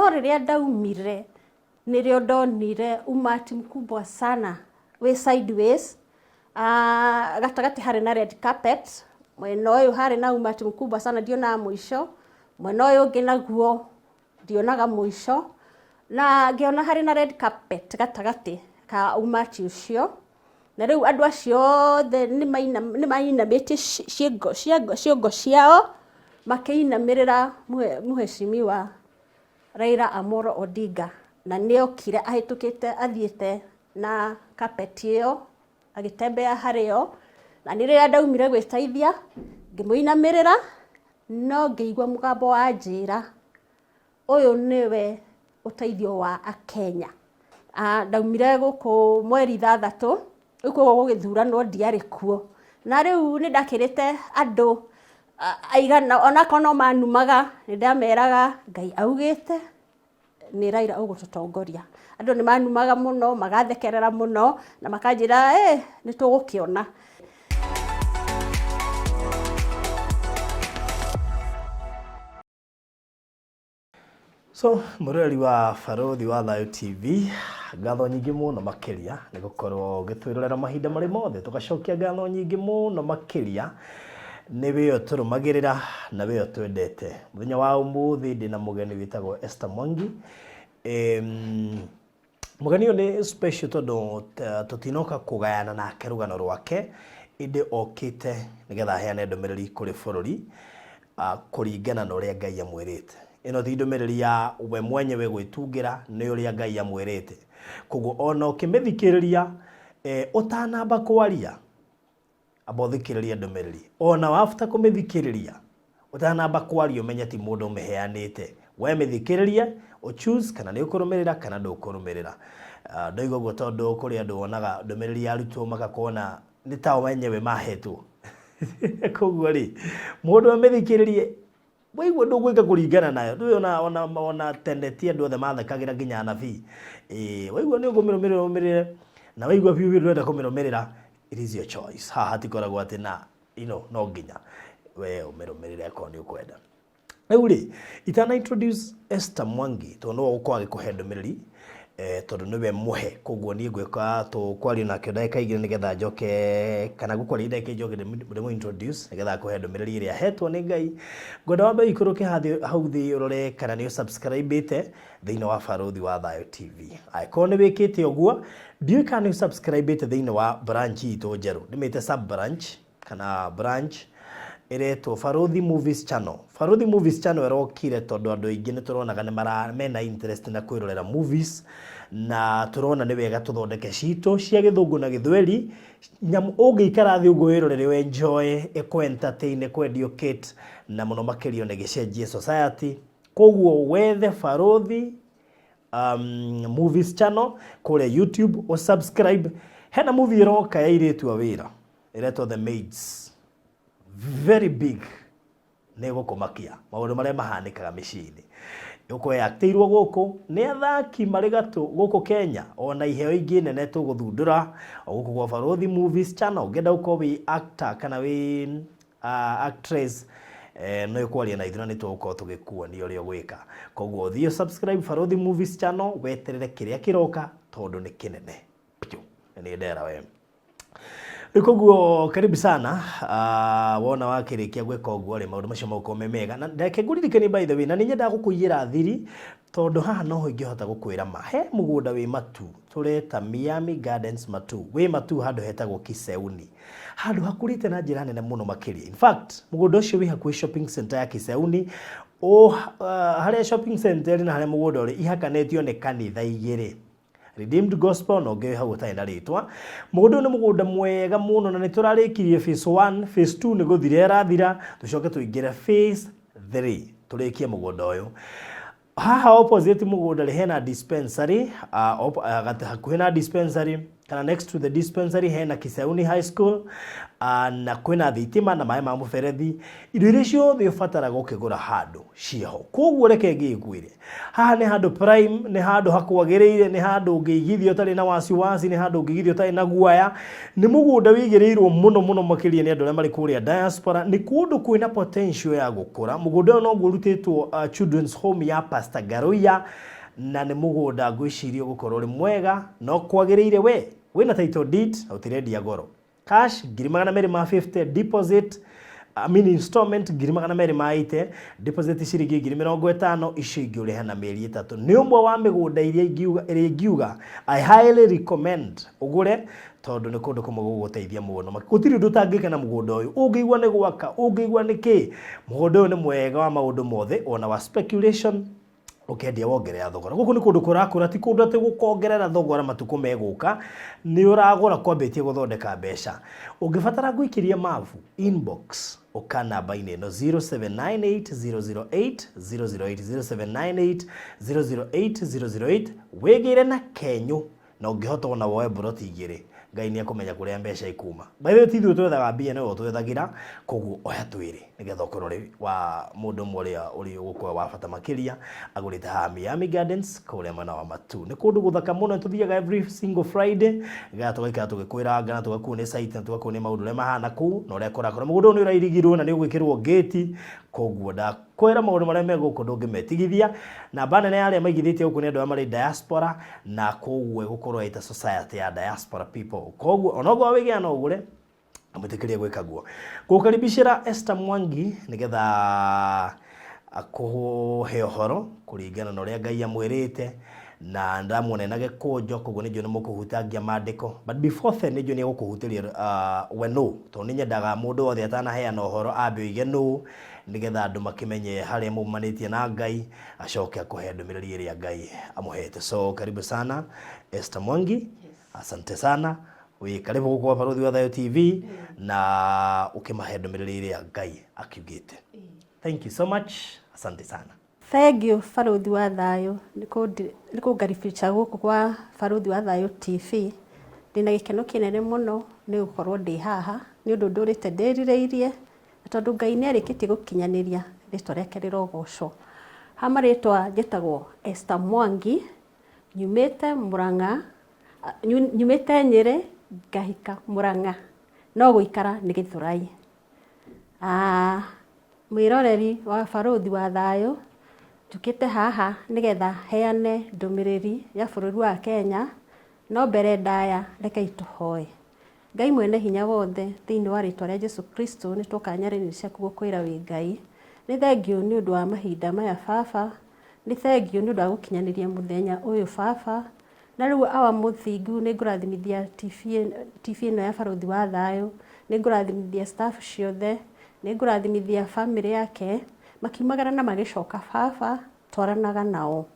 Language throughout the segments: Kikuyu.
No rĩrĩa ndaumire nĩrĩo ndonire umati mkubwa sana wĩ sideways. Gatagatĩ harĩ na red carpet, mwena ũyũ harĩ na umati mkubwa sana ndionaga mũico, mwena ũyũ ũngĩ naguo ndionaga mũico, na ngĩona harĩ na red carpet gatagatĩ ka umati ũcio. Na rĩu andũ acio othe nĩ mainamĩtie ciongo ciao makĩinamĩrĩra mũhecimiwa Raila Amolo Odinga. Na nĩ okire ahĩtũkĩte athiĩte na carpet ĩyo agĩtembea harĩ o. Na niĩ rĩrĩa ndaumire gwĩteithia ngĩmũinamĩrĩra no ngĩigua mũgambo wanjĩra ũyũ nĩwe ũteithio wa Akenya. Ndaumire gũkũ mweri 6, rĩu koguo gũgĩthuranwo ndiarĩ kuo. Na rĩu nĩ ndakĩrĩte andũ aigana, onakorwo no manumaga, nĩ ndameraga Ngai augĩte nĩ Raila ũgũtũtongoria. Andũ nĩ manumaga mũno, magathekerera mũno, na makanjĩra nĩ tũgũkĩona. So, mũroreri wa Barũthi wa Thayũ TV, ngatho nyingĩ mũno makĩria nĩ gũkorwo ũgĩtwĩrorera mahinda marĩ mothe. Tũgacokia ngatho nyingĩ mũno makĩria nĩ we ũtũrũmagĩrĩra na we ũtwendete. Mũthenya wa ũmũthĩ ndĩna mũgeni wĩtagwo Esther Mwangi. Mũgeni ũyũ nĩ special tondũ tũtinoka kũgayana nake rũgano rwake, ĩndĩ okĩte nĩgetha aheane ndũmĩrĩri kũrĩ bũrũri kũringana na ũrĩa Ngai amwĩrĩte. Ĩno ti ndũmĩrĩri ya we mwenyewe gwĩtungĩra, nĩ ũrĩa Ngai amwĩrĩte. Koguo ona ũkĩmĩthikĩrĩria ũtanamba kwaria, Amba ũthikĩrĩrie ndũmĩrĩri. O na wabuta kũmĩthikĩrĩria, ũtanamba kwaria ũmenye ti mũndũ ũmĩheanĩte. We mĩthikĩrĩrie, ũ choose kana nĩ ũkũrũmĩrĩra kana ndũkũrũmĩrĩra. Ndoiga ũguo tondũ kũrĩ andũ wonaga ndũmĩrĩri yarutwo magakona nĩ tao enyewe mahetwo. Koguo rĩ, mũndũ amĩthikĩrĩrie Waigua ndũgwĩka kũringana nayo. Ndũĩ ona ona ona tene ti andũ othe mathekagĩra nginya anabii. Ĩĩ waigua nĩ ũkũmĩrũmĩrĩra ũrũmĩrĩre na waigua biũ biũ ndũrenda kũmĩrũmĩrĩra it is your choice. Haha hatikoragwo atĩ na you know, no nginya we ũmĩrũmĩrĩre akorwo nĩ ũkwenda. Rĩu rĩ, itana introduce Esther Mwangi tondũ nĩwe ũgũkorwo agĩkũhe ndũmĩrĩri tondũ nĩwe mũhe koguo niĩ ngwĩka tũkwaria nake ndagĩka 2 nĩgetha njoke kana ngũkwaria ndagĩka njoke ndĩmũ introduce nĩgetha akũhe ndũmĩrĩri ĩrĩa ahetwo nĩ Ngai. Ngwenda wambe ũikũrũke hau thĩ ũrore kana nĩ ũsubscribe-ĩte thĩinĩ wa Barũthi wa Thayũ TV. Angĩkorwo nĩ wĩkĩte ũguo, ndiũĩ kana nĩ ũsubscribe-ĩte thĩinĩ wa branch itũ njerũ, ndĩmĩte sub branch kana branch ĩretwo Barũthi Movies Channel. Barũthi Movies Channel ĩrokire tondũ andũ aingĩ nĩ tũronaga nĩ mara mena interest na kwĩrorera movies na tũrona nĩ wega tũthondeke citũ cia gĩthũngũ na gĩthweri nyamũ ũngĩikara thĩ ũguo wĩrorere ũ enjoy ĩkũ entertain ĩkũ educate na mũno makĩria ona ĩgĩcenjie society. Koguo wethe Barũthi Movies Channel kũrĩa YouTube ũ subscribe. Hena movie ĩroka ya airĩtu a wĩra ĩretwo The Maids. Very big. Nĩ ĩgũkũmakia maũndũ marĩa mahanĩkaga mĩciĩ-inĩ. Ĩgũkorwo yaktĩirwo gũkũ nĩ athaki marĩ gatũ gũkũ Kenya ona iheo ingĩ nene tũgũthundũra o gũkũ gwa Barũthi Movies Channel. Ũngĩenda gũkorwo wĩ actor kana wĩ actress no ĩkwaria na ithuĩ na nĩ tũgũkorwo tũgĩkuonia ũrĩa ũgwĩka. Koguo thiĩ subscribe Barũthi Movies Channel weterere kĩrĩa kĩroka tondũ nĩ kĩnene biũ. Na nĩ ndera we. Rĩu koguo karibu sana wona wakĩrĩkia gwĩka ũguo rĩ maũndũ macio magũkorwo me mega. Na reke ngũririkanie by the way na nĩ nyendaga gũkũiyĩra thiri tondũ haha noho ingĩhota gũkwĩra ma. He mũgũnda wĩ Matu tũreta Miami Gardens Matu. Wĩ Matu handũ hetagwo Kiseuni. Handũ hakũrĩte na njĩra nene mũno makĩria. In fact, mũgũnda ũcio wĩ hakuhĩ shopping center ya Kiseuni harĩa shopping center ĩrĩ na harĩa mũgũnda ũrĩ ihakanĩtio nĩ kanitha igĩrĩ. Redeemed Gospel na ũngĩ wĩ hau ũtarĩ na rĩtwa. Mũgũnda ũyũ nĩ mũgũnda mwega mũno na nĩ tũrarĩkirie phase 1, phase 2 nĩ gũthira ĩrathira, tũcoke tũingĩre phase 3 tũrĩkie mũgũnda ũyũ. Haha opposite mũgũnda rĩ hena dispensary, hakuhĩ na dispensary. Kana next to the dispensary hena Kisauni High School, na kwĩna thitima na maĩ ma mũberethi. Indo iria ciothe ũbataraga ũkĩgũra handũ ciĩho. Koguo reke ngĩkwĩre, haha nĩ handũ prime, nĩ handũ hakwagĩrĩire, nĩ handũ ũngĩigithia ũtarĩ na wasiwasi, nĩ handũ ũngĩigithia ũtarĩ na guoya. Nĩ mũgũnda wĩigĩrĩirwo mũno mũno makĩria nĩ andũ arĩa marĩ kũrĩa diaspora. Nĩ kũndũ kwĩna potential ya gũkũra. Mũgũnda ũyũ noguo ũrutĩtwo Children's Home ya Pastor Ngaruiya, na nĩ mũgũnda ngwĩciria ũgũkorwo ũrĩ mwega na ũkwagĩrĩire we wĩna title deed na ũtirendia goro. Cash 250,000, deposit, I mean installment 280,000, deposit ciringi 50,000, icio ingĩ ũrĩhe na mĩeri 3. Nĩ ũmwe wa mĩgũnda iria ingiuga, ĩrĩa ingiuga I highly recommend ũgũre, tondũ nĩ kũndũ kũmwe gũgũteithia mũno. Gũtirĩ ũndũ ũtangĩka na mũgũnda ũyũ. Ũngĩigua nĩ gwaka, ũngĩigua nĩ kĩ, mũgũnda ũyũ nĩ mwega wa maũndũ mothe, ona wa speculation, ũkendia wongerera thogora. Gũkũ nĩ kũndũ kũrakũra, ti kũndũ atĩ gũkongerera thogora matukũ megũka. Nĩ ũragũra kwambĩtie gũthondeka mbeca. Ũngĩbatara ngũikĩrie mabu, inbox ũka namba-inĩ ĩno 0798 008 008, 0798 008 008, wĩgĩre na kenyũ, na ũngĩhota ona woe mburoti 2, Ngai nĩ ekũmenya kũrĩa mbeca ikuma. By the way, ti ithuĩ twethaga mbia, nĩwe ũtwethagĩra. Koguo oya twĩrĩ nĩgetha ũkorwo ũrĩ wa mũndũ ũmwe ũrĩa ũrĩ ũgũkorwo wa bata makĩria agũrĩte haha Miami Gardens kũrĩa mwena wa Matu. Nĩ kũndũ gũthaka mũno, tũthiaga every single Friday nĩgetha tũgaikara tũgĩkwĩranga na tũgakuonia site na tũgakuonia maũndũ ũrĩa mahana kũu na ũrĩa kũrakũra. Mũgũnda ũyũ nĩ ũrairigirwo na nĩ ũgwĩkĩrwo ngĩti, koguo ndakwĩra maũndũ marĩa me gũkũ ndũngĩmetigithia. Namba nene ya arĩa maigithĩtie gũkũ nĩ andũ arĩa marĩ diaspora, na koguo ĩgũkorwo ĩta society ya diaspora people. Koguo onokorwo wĩgĩa no ũgũre, amwĩtĩkĩrie gwĩka guo. Ngũkaribicĩra Esther Mwangi nĩgetha akũhe ũhoro kũringana na ũrĩa Ngai amwĩrĩte, na ndamuona ena gĩkũnjo, koguo nĩ njũĩ nĩ mũkũhutangia maandĩko. But before then nĩ njũĩ nĩ egũkũhutĩria we nũ, tondũ nĩ nyendaga mũndũ wothe atanaheana ũhoro ambe oige nũ, nĩgetha andũ makĩmenye harĩa maumanĩtie na Ngai, acoke akũhe ndũmĩrĩri ĩrĩa Ngai amũhete. So karibu sana Esther Mwangi. Asante sana, wĩ karibu gũkũ kwa Barũthi wa Thayũ TV na ũkĩmahe ndũmĩrĩri ĩrĩa Ngai akiugĩte. Thank you so much, asante sana. Thank you Barũthi wa Thayũ nĩ kũngaribisha gũkũ kwa Barũthi wa Thayũ TV. Ndĩna gĩkeno kĩnene mũno nĩ gũkorwo ndĩ haha, nĩ ũndũ ndũrĩte ndĩrirĩirie, na tondũ Ngai nĩ arĩkĩtie gũkinyanĩria, rĩtwa rĩake rĩrogocwo. Ha marĩtwa njĩtagwo Esther Mwangi, nyumĩte Murang'a, nyumĩte Nyĩrĩ ngahika Murang'a, no gũikara nĩ Gĩthũrai. Mwĩroreri wa Barũthi wa Thayũ, njũkĩte haha nĩgetha heane ndũmĩrĩri ya bũrũri wa Kenya, no mbere ndaya rekei tũhoe. Ngai mwene hinya wothe, thĩinĩ wa rĩtwa rĩa Jesu Kristo, nĩ twoka nyarĩrĩ ciaku gũkwĩra wĩ Ngai. Nĩ thengiũ nĩ ũndũ wa mahinda maya baba, nĩ thengiũ nĩ ũndũ wa gũkinyanĩria mũthenya ũyũ baba. Na rĩu awa mũthingu, nĩ ngũrathimithia TV ĩno ya Barũthi wa Thayũ, nĩ ngũrathimithia staff ciothe, nĩ ngũrathimithia family yake, makiumagara na magĩcoka baba, twaranaga nao.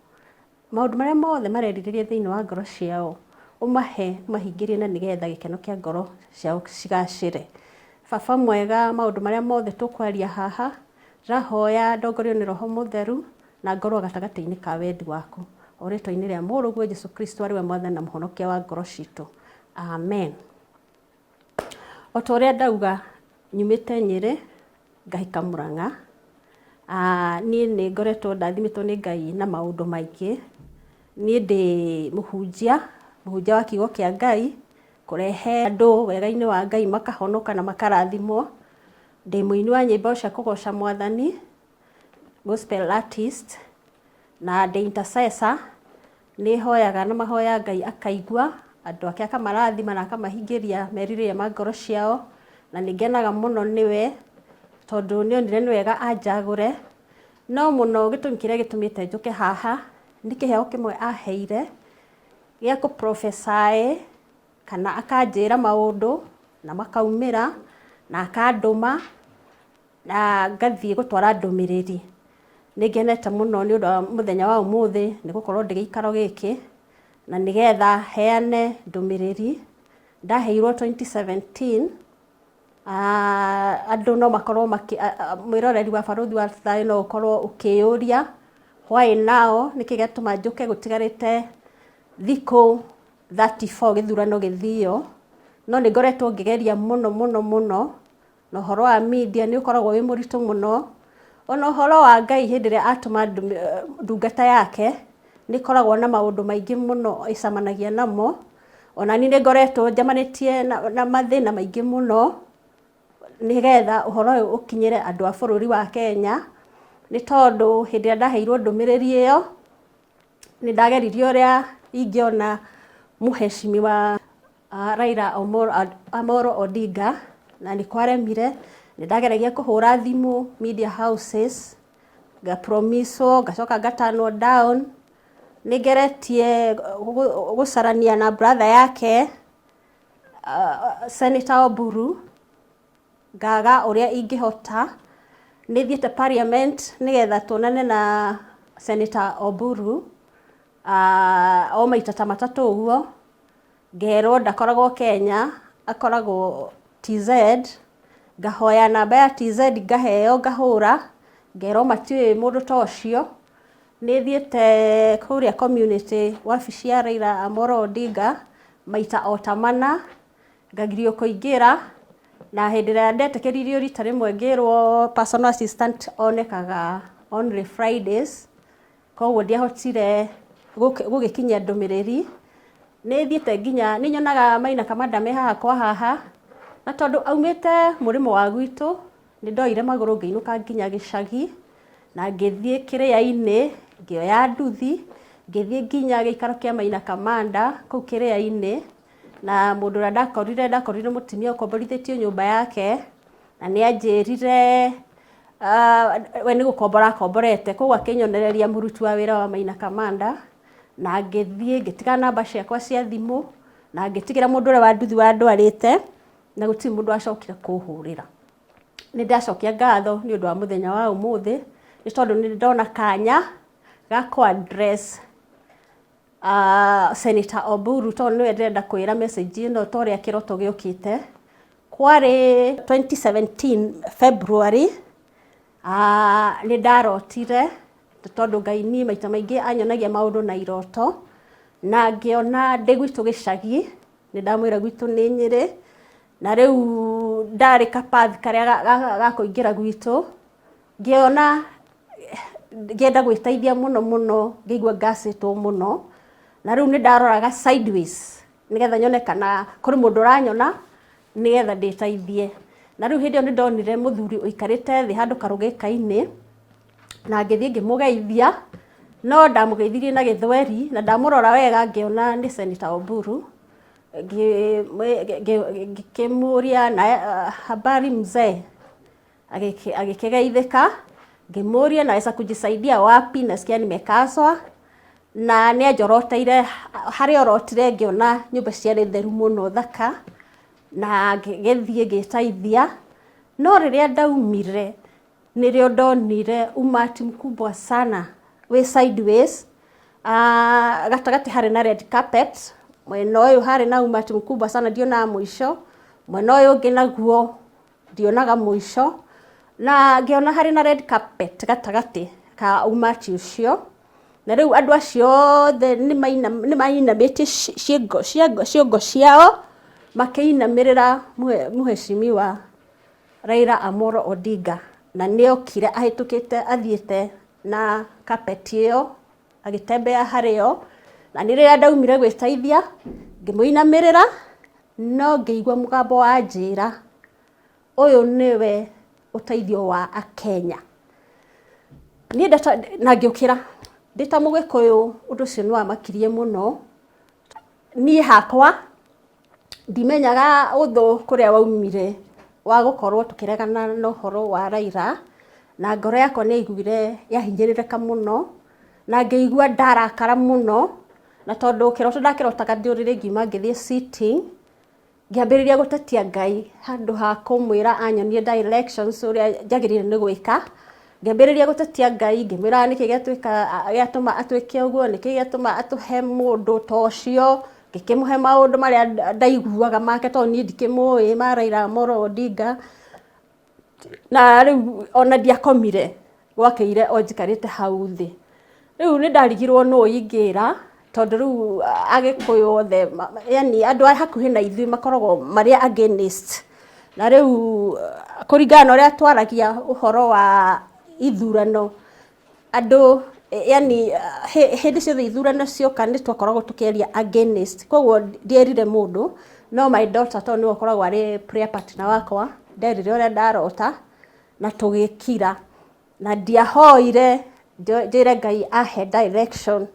Maũndũ marĩa mothe marerirĩria thĩinĩ wa ngoro ciao, ũmahe, ũmahingĩrie, na nĩgetha gĩkeno kĩa ngoro ciao cigacĩre. Baba mwega, maũndũ marĩa mothe tũkwaria haha, ndĩrahoya ndongorio nĩ Roho Mũtheru na ngorwo gatagatĩ-inĩ ka wendi waku. O rĩtwa-inĩ rĩa Mũrũguo Jesu Kristo arĩ we Mwathani na Mũhonokia wa ngoro citũ. Amen. O ta ũrĩa ndauga, nyumĩte Nyĩrĩ ngahika Murang'a. Niĩ nĩ ngoretwo ndathimĩtwo nĩ Ngai na maũndũ maingĩ. Niĩ ndĩ mũhunjia, mũhunjia wa kiugo kĩa Ngai, kũrehe andũ wega-inĩ wa Ngai makahonoka na makarathimwo. Ndĩ mũini wa nyĩmbo cia kũgoca Mwathani, gospel artist, na ndĩ intercessor. Nĩ hoyaga na mahoya Ngai akaigua, andũ ake akamarathima na akamahingĩria merirĩria ma ngoro ciao, na nĩ ngenaga mũno nĩwe, tondũ nĩ onire nĩ wega anjagũre. No mũno gĩtũmi kĩrĩa gĩtũmĩte njũke haha, nĩ kĩheo kĩmwe aheire, gĩa kũ prophesy, kana akanjĩra maũndũ na makaumĩra, na akandũma, na ngathiĩ gũtwara ndũmĩrĩri. Nĩ ngenete mũno nĩ ũndũ wa mũthenya wa ũmũthĩ, nĩ gũkorwo ndĩ gĩikaro gĩkĩ, na nĩgetha heane ndũmĩrĩri. Ndaheirwo 2017, andũ no makorwo mwĩroreri wa Barũthi wa Thayũ no ũkorwo ũkĩyũria why now, nĩkĩ gĩatũma njũke gũtigarĩte thikũ 34 gĩthurano gĩthio, no nĩ ngoretwo ngĩgeria mũno mũno mũno, na ũhoro wa media nĩ ũkoragwo wĩ mũritũ mũno. Ona ũhoro wa Ngai hĩndĩ ĩrĩa atũma ndungata yake, nĩ ĩkoragwo na maũndũ maingĩ mũno ĩcemanagia namo. Ona niĩ nĩ ngoretwo njemanĩtie na mathĩna maingĩ mũno, nĩgetha ũhoro ũyũ ũkinyĩre andũ a bũrũri wa Kenya, nĩ tondũ hĩndĩ ĩrĩa ndaheirwo ndũmĩrĩri ĩyo, nĩ ndageririe ũrĩa ingĩona mũheshimiwa Raila Amolo Odinga, na nĩ kwaremire. Nĩ ndageragia kũhũra thimũ media houses, ngapromiswo, ngacoka ngatanwo down. Nĩ ngeretie gũcarania na brother yake, Senator Oburu, ngaga ũrĩa ingĩhota. Nĩ thiĩte parliament nĩgetha tuonane na Senator Oburu, o maita ta matatũ ũguo, ngerwo ndakoragwo Kenya, akoragwo TZ. Ngahoya namba ya TZ, ngaheo, ngahũra, ngerwo matiũĩ mũndũ ta ũcio. Nĩ thiĩte kũrĩa community, wabici ya Raila Amolo Odinga maita o ta mana, ngagirio kũingĩra, na hĩndĩ ĩrĩa ndetĩkĩririo rita rĩmwe ngĩrwo personal assistant onekaga only Fridays, koguo ndiahotire gũgĩkinyia ndũmĩrĩri. Nĩ thiĩte nginya nĩ nyonaga Maina Kamanda me haha kwa haha, na tondũ aumĩte mũrĩmo wa gwitũ, nĩ ndoire magũrũ ngĩinũka nginya gĩcagi, na ngĩthiĩ kĩrĩa-inĩ, ngĩoya nduthi, ngĩthiĩ nginya gĩikaro kĩa Maina Kamanda kũu kĩrĩa-inĩ, na mũndũ ũrĩa ndakorire mũtumia ũkomborithĩtio nyũmba yake, na nĩ anjĩrire we nĩ gũkombora akomborete, koguo akĩnyonereria mũruti wa wĩra wa Maina Kamanda, na ngĩthiĩ ngĩtiga namba ciakwa cia thimũ, na ngĩtigĩra mũndũ ũrĩa wa nduthi wandwarĩte, na gũtirĩ mũndũ wacokire kũhũrĩra. Nĩ ndacokia ngatho nĩ ũndũ wa mũthenya wa ũmũthĩ, nĩ tondũ nĩ ndona kanya ga kũ address Senator Oburu, tondũ nĩwe ndĩrenda kwĩra message ĩno ta ũrĩa kĩroto gĩũkĩte. Kwarĩ 2017 February, nĩ ndarotire, tondũ Ngai niĩ maita maingĩ anyonagia maũndũ na iroto, na ngĩona ndĩ gwitũ gĩcagi, nĩ ndamwĩra gwitũ nĩ Nyĩrĩ, na rĩu ndarĩ kapathi karĩa ga kũingĩra gwitũ, ngĩona ngĩenda gwĩteithia mũno mũno, ngĩigua ngacĩtwo mũno, na rĩu nĩ ndaroraga sideways nĩgetha nyone kana kũrĩ mũndũ ũranyona nĩgetha ndĩteithie. Na rĩu hĩndĩ ĩyo nĩ ndonire mũthuri ũikarĩte thĩ handũ karũgĩka-inĩ, na ngĩthiĩ ngĩmũgeithia, no ndamũgeithirie na gĩthweri, na ndamũrora wega ngĩona nĩ Senator Oburu. Ngĩkĩmũria na habari mzee, agĩkĩgeithĩka, ngĩmũria naweza kujisaidia wapi, nasikia nimekazwa, na nĩ anjoroteire harĩa orotire, ngĩona nyũmba ciarĩ theru mũno thaka, na ngĩgĩthiĩ ngĩteithia. No rĩrĩa ndaumire, nĩrĩo ndonire umati mkubwa sana wĩ sideways, gatagatĩ harĩ na red carpet, mwena ũyũ harĩ na umati mkubwa sana ndionaga mũico, mwena ũyũ ũngĩ naguo ndionaga mũico, na ngĩona harĩ na red carpet gatagatĩ ka umati ũcio. Na rĩu andũ acio othe nĩ mainamĩtie ciongo ciao makĩinamĩrĩra mũheshimiwa Raila Amolo Odinga, na nĩ okire ahĩtũkĩte athiĩte na carpet ĩyo agĩtembea harĩo, na nĩ rĩrĩa ndaumire gwĩteithia ngĩmũinamĩrĩra, no ngĩigua mũgambo wanjĩra ũyũ nĩwe ũteithio wa Akenya. Niĩ na ngĩũkĩra ndĩ ta Mũgĩkũyũ, ũndũ ũcio nĩ wamakirie mũno. Niĩ hakwa ndimenyaga ũthũ kũrĩa waumire wa gũkorwo tũkĩregana na ũhoro wa Raila, na ngoro yakwa nĩ yaiguire yahinyĩrĩrĩka mũno, na ngĩigua ndarakara mũno, na tondũ kĩroto ndakĩrotaga ndĩ ũrĩrĩ ngiuma ngĩthiĩ sitting, ngĩambĩrĩria gũtetia Ngai handũ ha kũmwĩra anyonie directions ũrĩa njagĩrĩire nĩ gwĩka. Ngĩambĩrĩria gũtetia Ngai, ngĩmwĩra nĩkĩ gĩatuĩka gĩatũma atwĩke ũguo, nĩkĩ gĩatũma atũhe mũndũ ta ũcio, ngĩkĩmũhe maũndũ marĩa ndaiguaga make tondũ niĩ ndikĩmũĩ ma Raila Amolo Odinga. Na rĩu ona ndiakomire, gwakĩire o njikarĩte hau thĩ. Rĩu nĩ ndarigirwo nũ ingĩra, Tondũ rĩu Agĩkũyũ othe, yani andũ a hakuhĩ na ithuĩ makoragwo marĩ against. Na rĩu kũringana na ũrĩa twaragia ũhoro wa ithurano, andũ yani hĩndĩ ciothe ithurano cioka nĩ twakoragwo tũkĩaria against. Koguo ndierire mũndũ, no my daughter, tondũ nĩwe ũkoragwo arĩ prayer partner wakwa, nderire ũrĩa ndarota na tũgĩkira. Na ndiahoire njĩre Ngai ahe direction.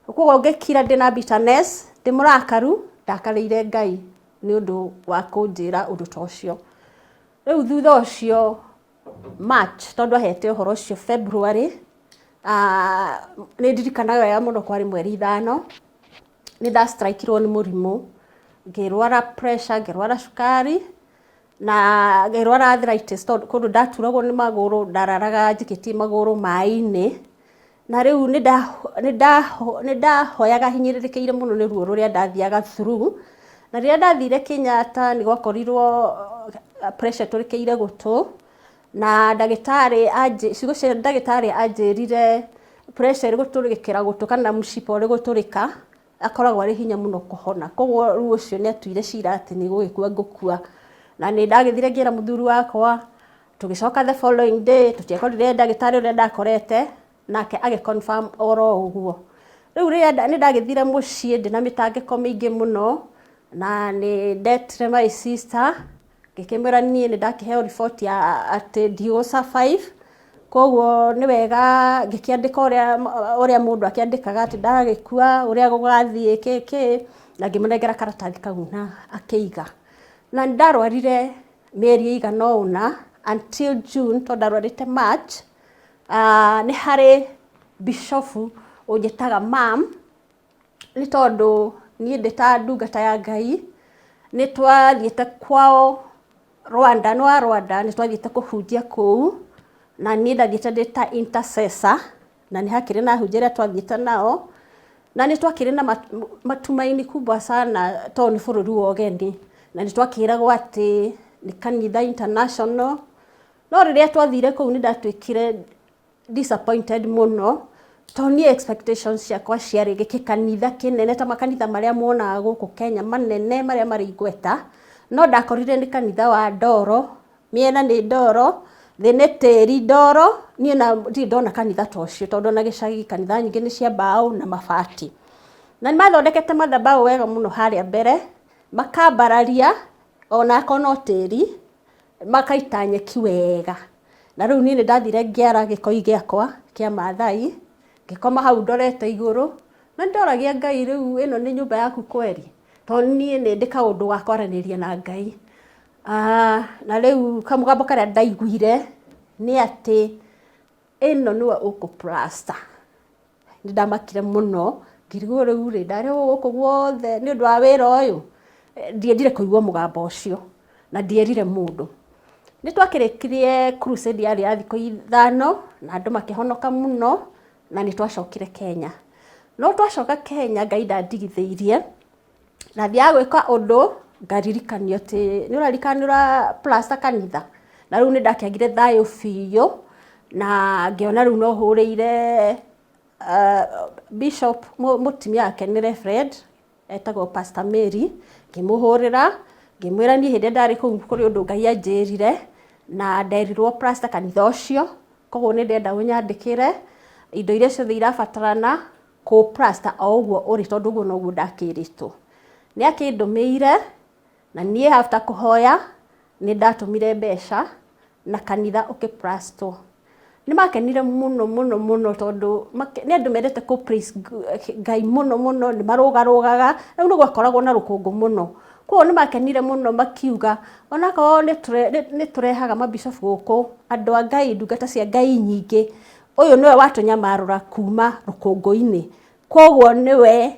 Koguo ngĩkira ndĩna bitterness, ndĩ mũrakaru, ndakarĩire Ngai nĩ ũndũ wa kũnjĩra ũndũ ta ũcio. Rĩu thutha ũcio March, tondũ ahete ũhoro ũcio February, nĩ ndirikanaga wega mũno, kwarĩ mweri 5, nĩ ndastrikirwo nĩ mũrimũ, ngĩrwara pressure, ngĩrwara cukari na ngĩrwara arthritis, tondũ kũndũ ndaturagwo nĩ magũrũ, ndararaga njikĩtie magũrũ maĩ-inĩ. Na rĩu nĩ ndahoyaga hinyĩrĩrĩkĩire mũno nĩ ruo rũrĩa ndathiaga through. Na rĩrĩa ndathire Kenyatta, nĩ gwakorirwo pressure ĩtũrĩkĩire gũtũ, na ndagĩtarĩ ciugo cia ndagĩtarĩ anjĩrire pressure ĩrĩ gũtũrĩkĩra gũtũ kana mshipa ũrĩ gũtũrĩka akoragwo arĩ hinya mũno kũhona. Koguo rĩu ũcio nĩ atuire cira atĩ nĩ gũgĩkua ngũkua. Na nĩ ndagĩthire ngĩra mũthuri wakwa, tũgĩcoka the following day, tũtiakorire ndagĩtarĩ ũrĩa ndakorete nake, agĩ confirm oro ũguo. Rĩu rĩrĩa nĩ ndagĩthire mũciĩ ndĩna mĩtangĩko mĩingĩ mũno, na nĩ ndetire my sister, ngĩkĩmwĩra niĩ nĩ ndakĩheo report ya atĩ ndigũ survive, koguo nĩ wega ngĩkĩandĩka ũrĩa mũndũ akĩandĩkaga atĩ ndagĩkua, ũrĩa gũgathiĩ, kĩ kĩ, na ngĩmũnengera karatathi kau na akĩiga. Na nĩ ndarwarire mĩeri ĩigana ũna until June, tondũ ndarwarĩte March. Nĩ harĩ bishofu ũnjĩtaga mam, nĩ tondũ niĩ ndĩ ta ndungata ya Ngai nĩ twathiĩte kwao Rwanda, nĩ wa Rwanda, nĩ twathiĩte kũhunjia kũu, na niĩ ndathiĩte ndĩ ta intercessor, na nĩ hakĩrĩ na ahunjia arĩa twathiĩte nao, na nĩ twakĩrĩ na matumaini kubwa sana, tondũ nĩ bũrũri wa ũgeni na nĩ twakĩragwo atĩ nĩ kanitha international. No rĩrĩa twathire kũu, nĩ ndatuĩkire disappointed mũno, tondũ niĩ expectations ciakwa ciarĩ gĩkĩ kanitha kĩnene ta makanitha marĩa muonaga gũkũ Kenya manene, marĩa marĩ igweta. No ndakorire nĩ kanitha wa ndoro, mĩena nĩ ndoro, thĩ nĩ tĩri ndoro. Niĩ na ndirĩ ndona kanitha ta ũcio, tondũ ona gĩcagi kanitha nyingĩ nĩ cia mbaũ na mabati. Na nĩ mathondekete mathabaũ wega mũno harĩa mbere, makambararia ona akorwo no tĩri, makaita nyeki wega. Na rĩu niĩ nĩ ndathire ngĩara gĩkoi gĩakwa kĩa Maathai, ngĩkoma hau ndorete igũrũ, na nĩndoragia Ngai, rĩu ĩno nĩ nyũmba yaku kweri? Tondũ niĩ nĩ ndĩ kaũndũ ga kwaranĩria na Ngai. Na rĩu kamũgambo karĩa ndaiguire nĩ atĩ ĩno nĩwe ũkũ plaster. Nĩ ndamakire mũno, ngĩrigwo rĩu rĩ, ndarĩhwo gũkũ guothe nĩ ũndũ wa wĩra ũyũ? Ndiendire kũigua mũgambo ũcio na ndierire mũndũ. Nĩ twakĩrĩkirie crusade, yarĩ ya thikũ 5, na andũ makĩhonoka mũno, na nĩ twacokire Kenya. No twacoka Kenya, Ngai ndandigithĩirie. Ndathiaga gwĩka ũndũ, ngaririkanio atĩ nĩ ũraririkana nĩ ũra plaster kanitha. Na rĩu nĩ ndakĩagire thayũ biũ, na ngĩona rĩu no hũrĩire bishop, mũtumia wake nĩ reverend, etagwo Pastor Mary, ngĩmũhũrĩra, ngĩmwĩra niĩ hĩndĩ ĩrĩa ndarĩ kũu kũrĩ ũndũ Ngai anjĩrire, na nderirwo plaster kanitha ũcio, koguo nĩ ndĩrenda ũnyandĩkĩre indo iria ciothe irabatarana kũ plaster o ũguo ũrĩ, tondũ ũguo noguo ndakĩrĩtwo. Nĩ akĩndũmĩire, na niĩ after kũhoya nĩ ndatũmire mbeca na kanitha ũkĩplastwo. Nĩ makenire mũno mũno mũno, tondũ nĩ andũ mendete kũ praise Ngai mũno mũno, nĩ marũgarũgaga, rĩu nĩ gwakoragwo na rũkũngũ mũno. Koguo nĩ makenire mũno, makiuga onakorwo nĩ tũrehaga mabishopu gũkũ, andũ a Ngai, ndungata cia Ngai nyingĩ, ũyũ nĩwe watũnyamarũra kuma rũkũngũ-inĩ, koguo nĩwe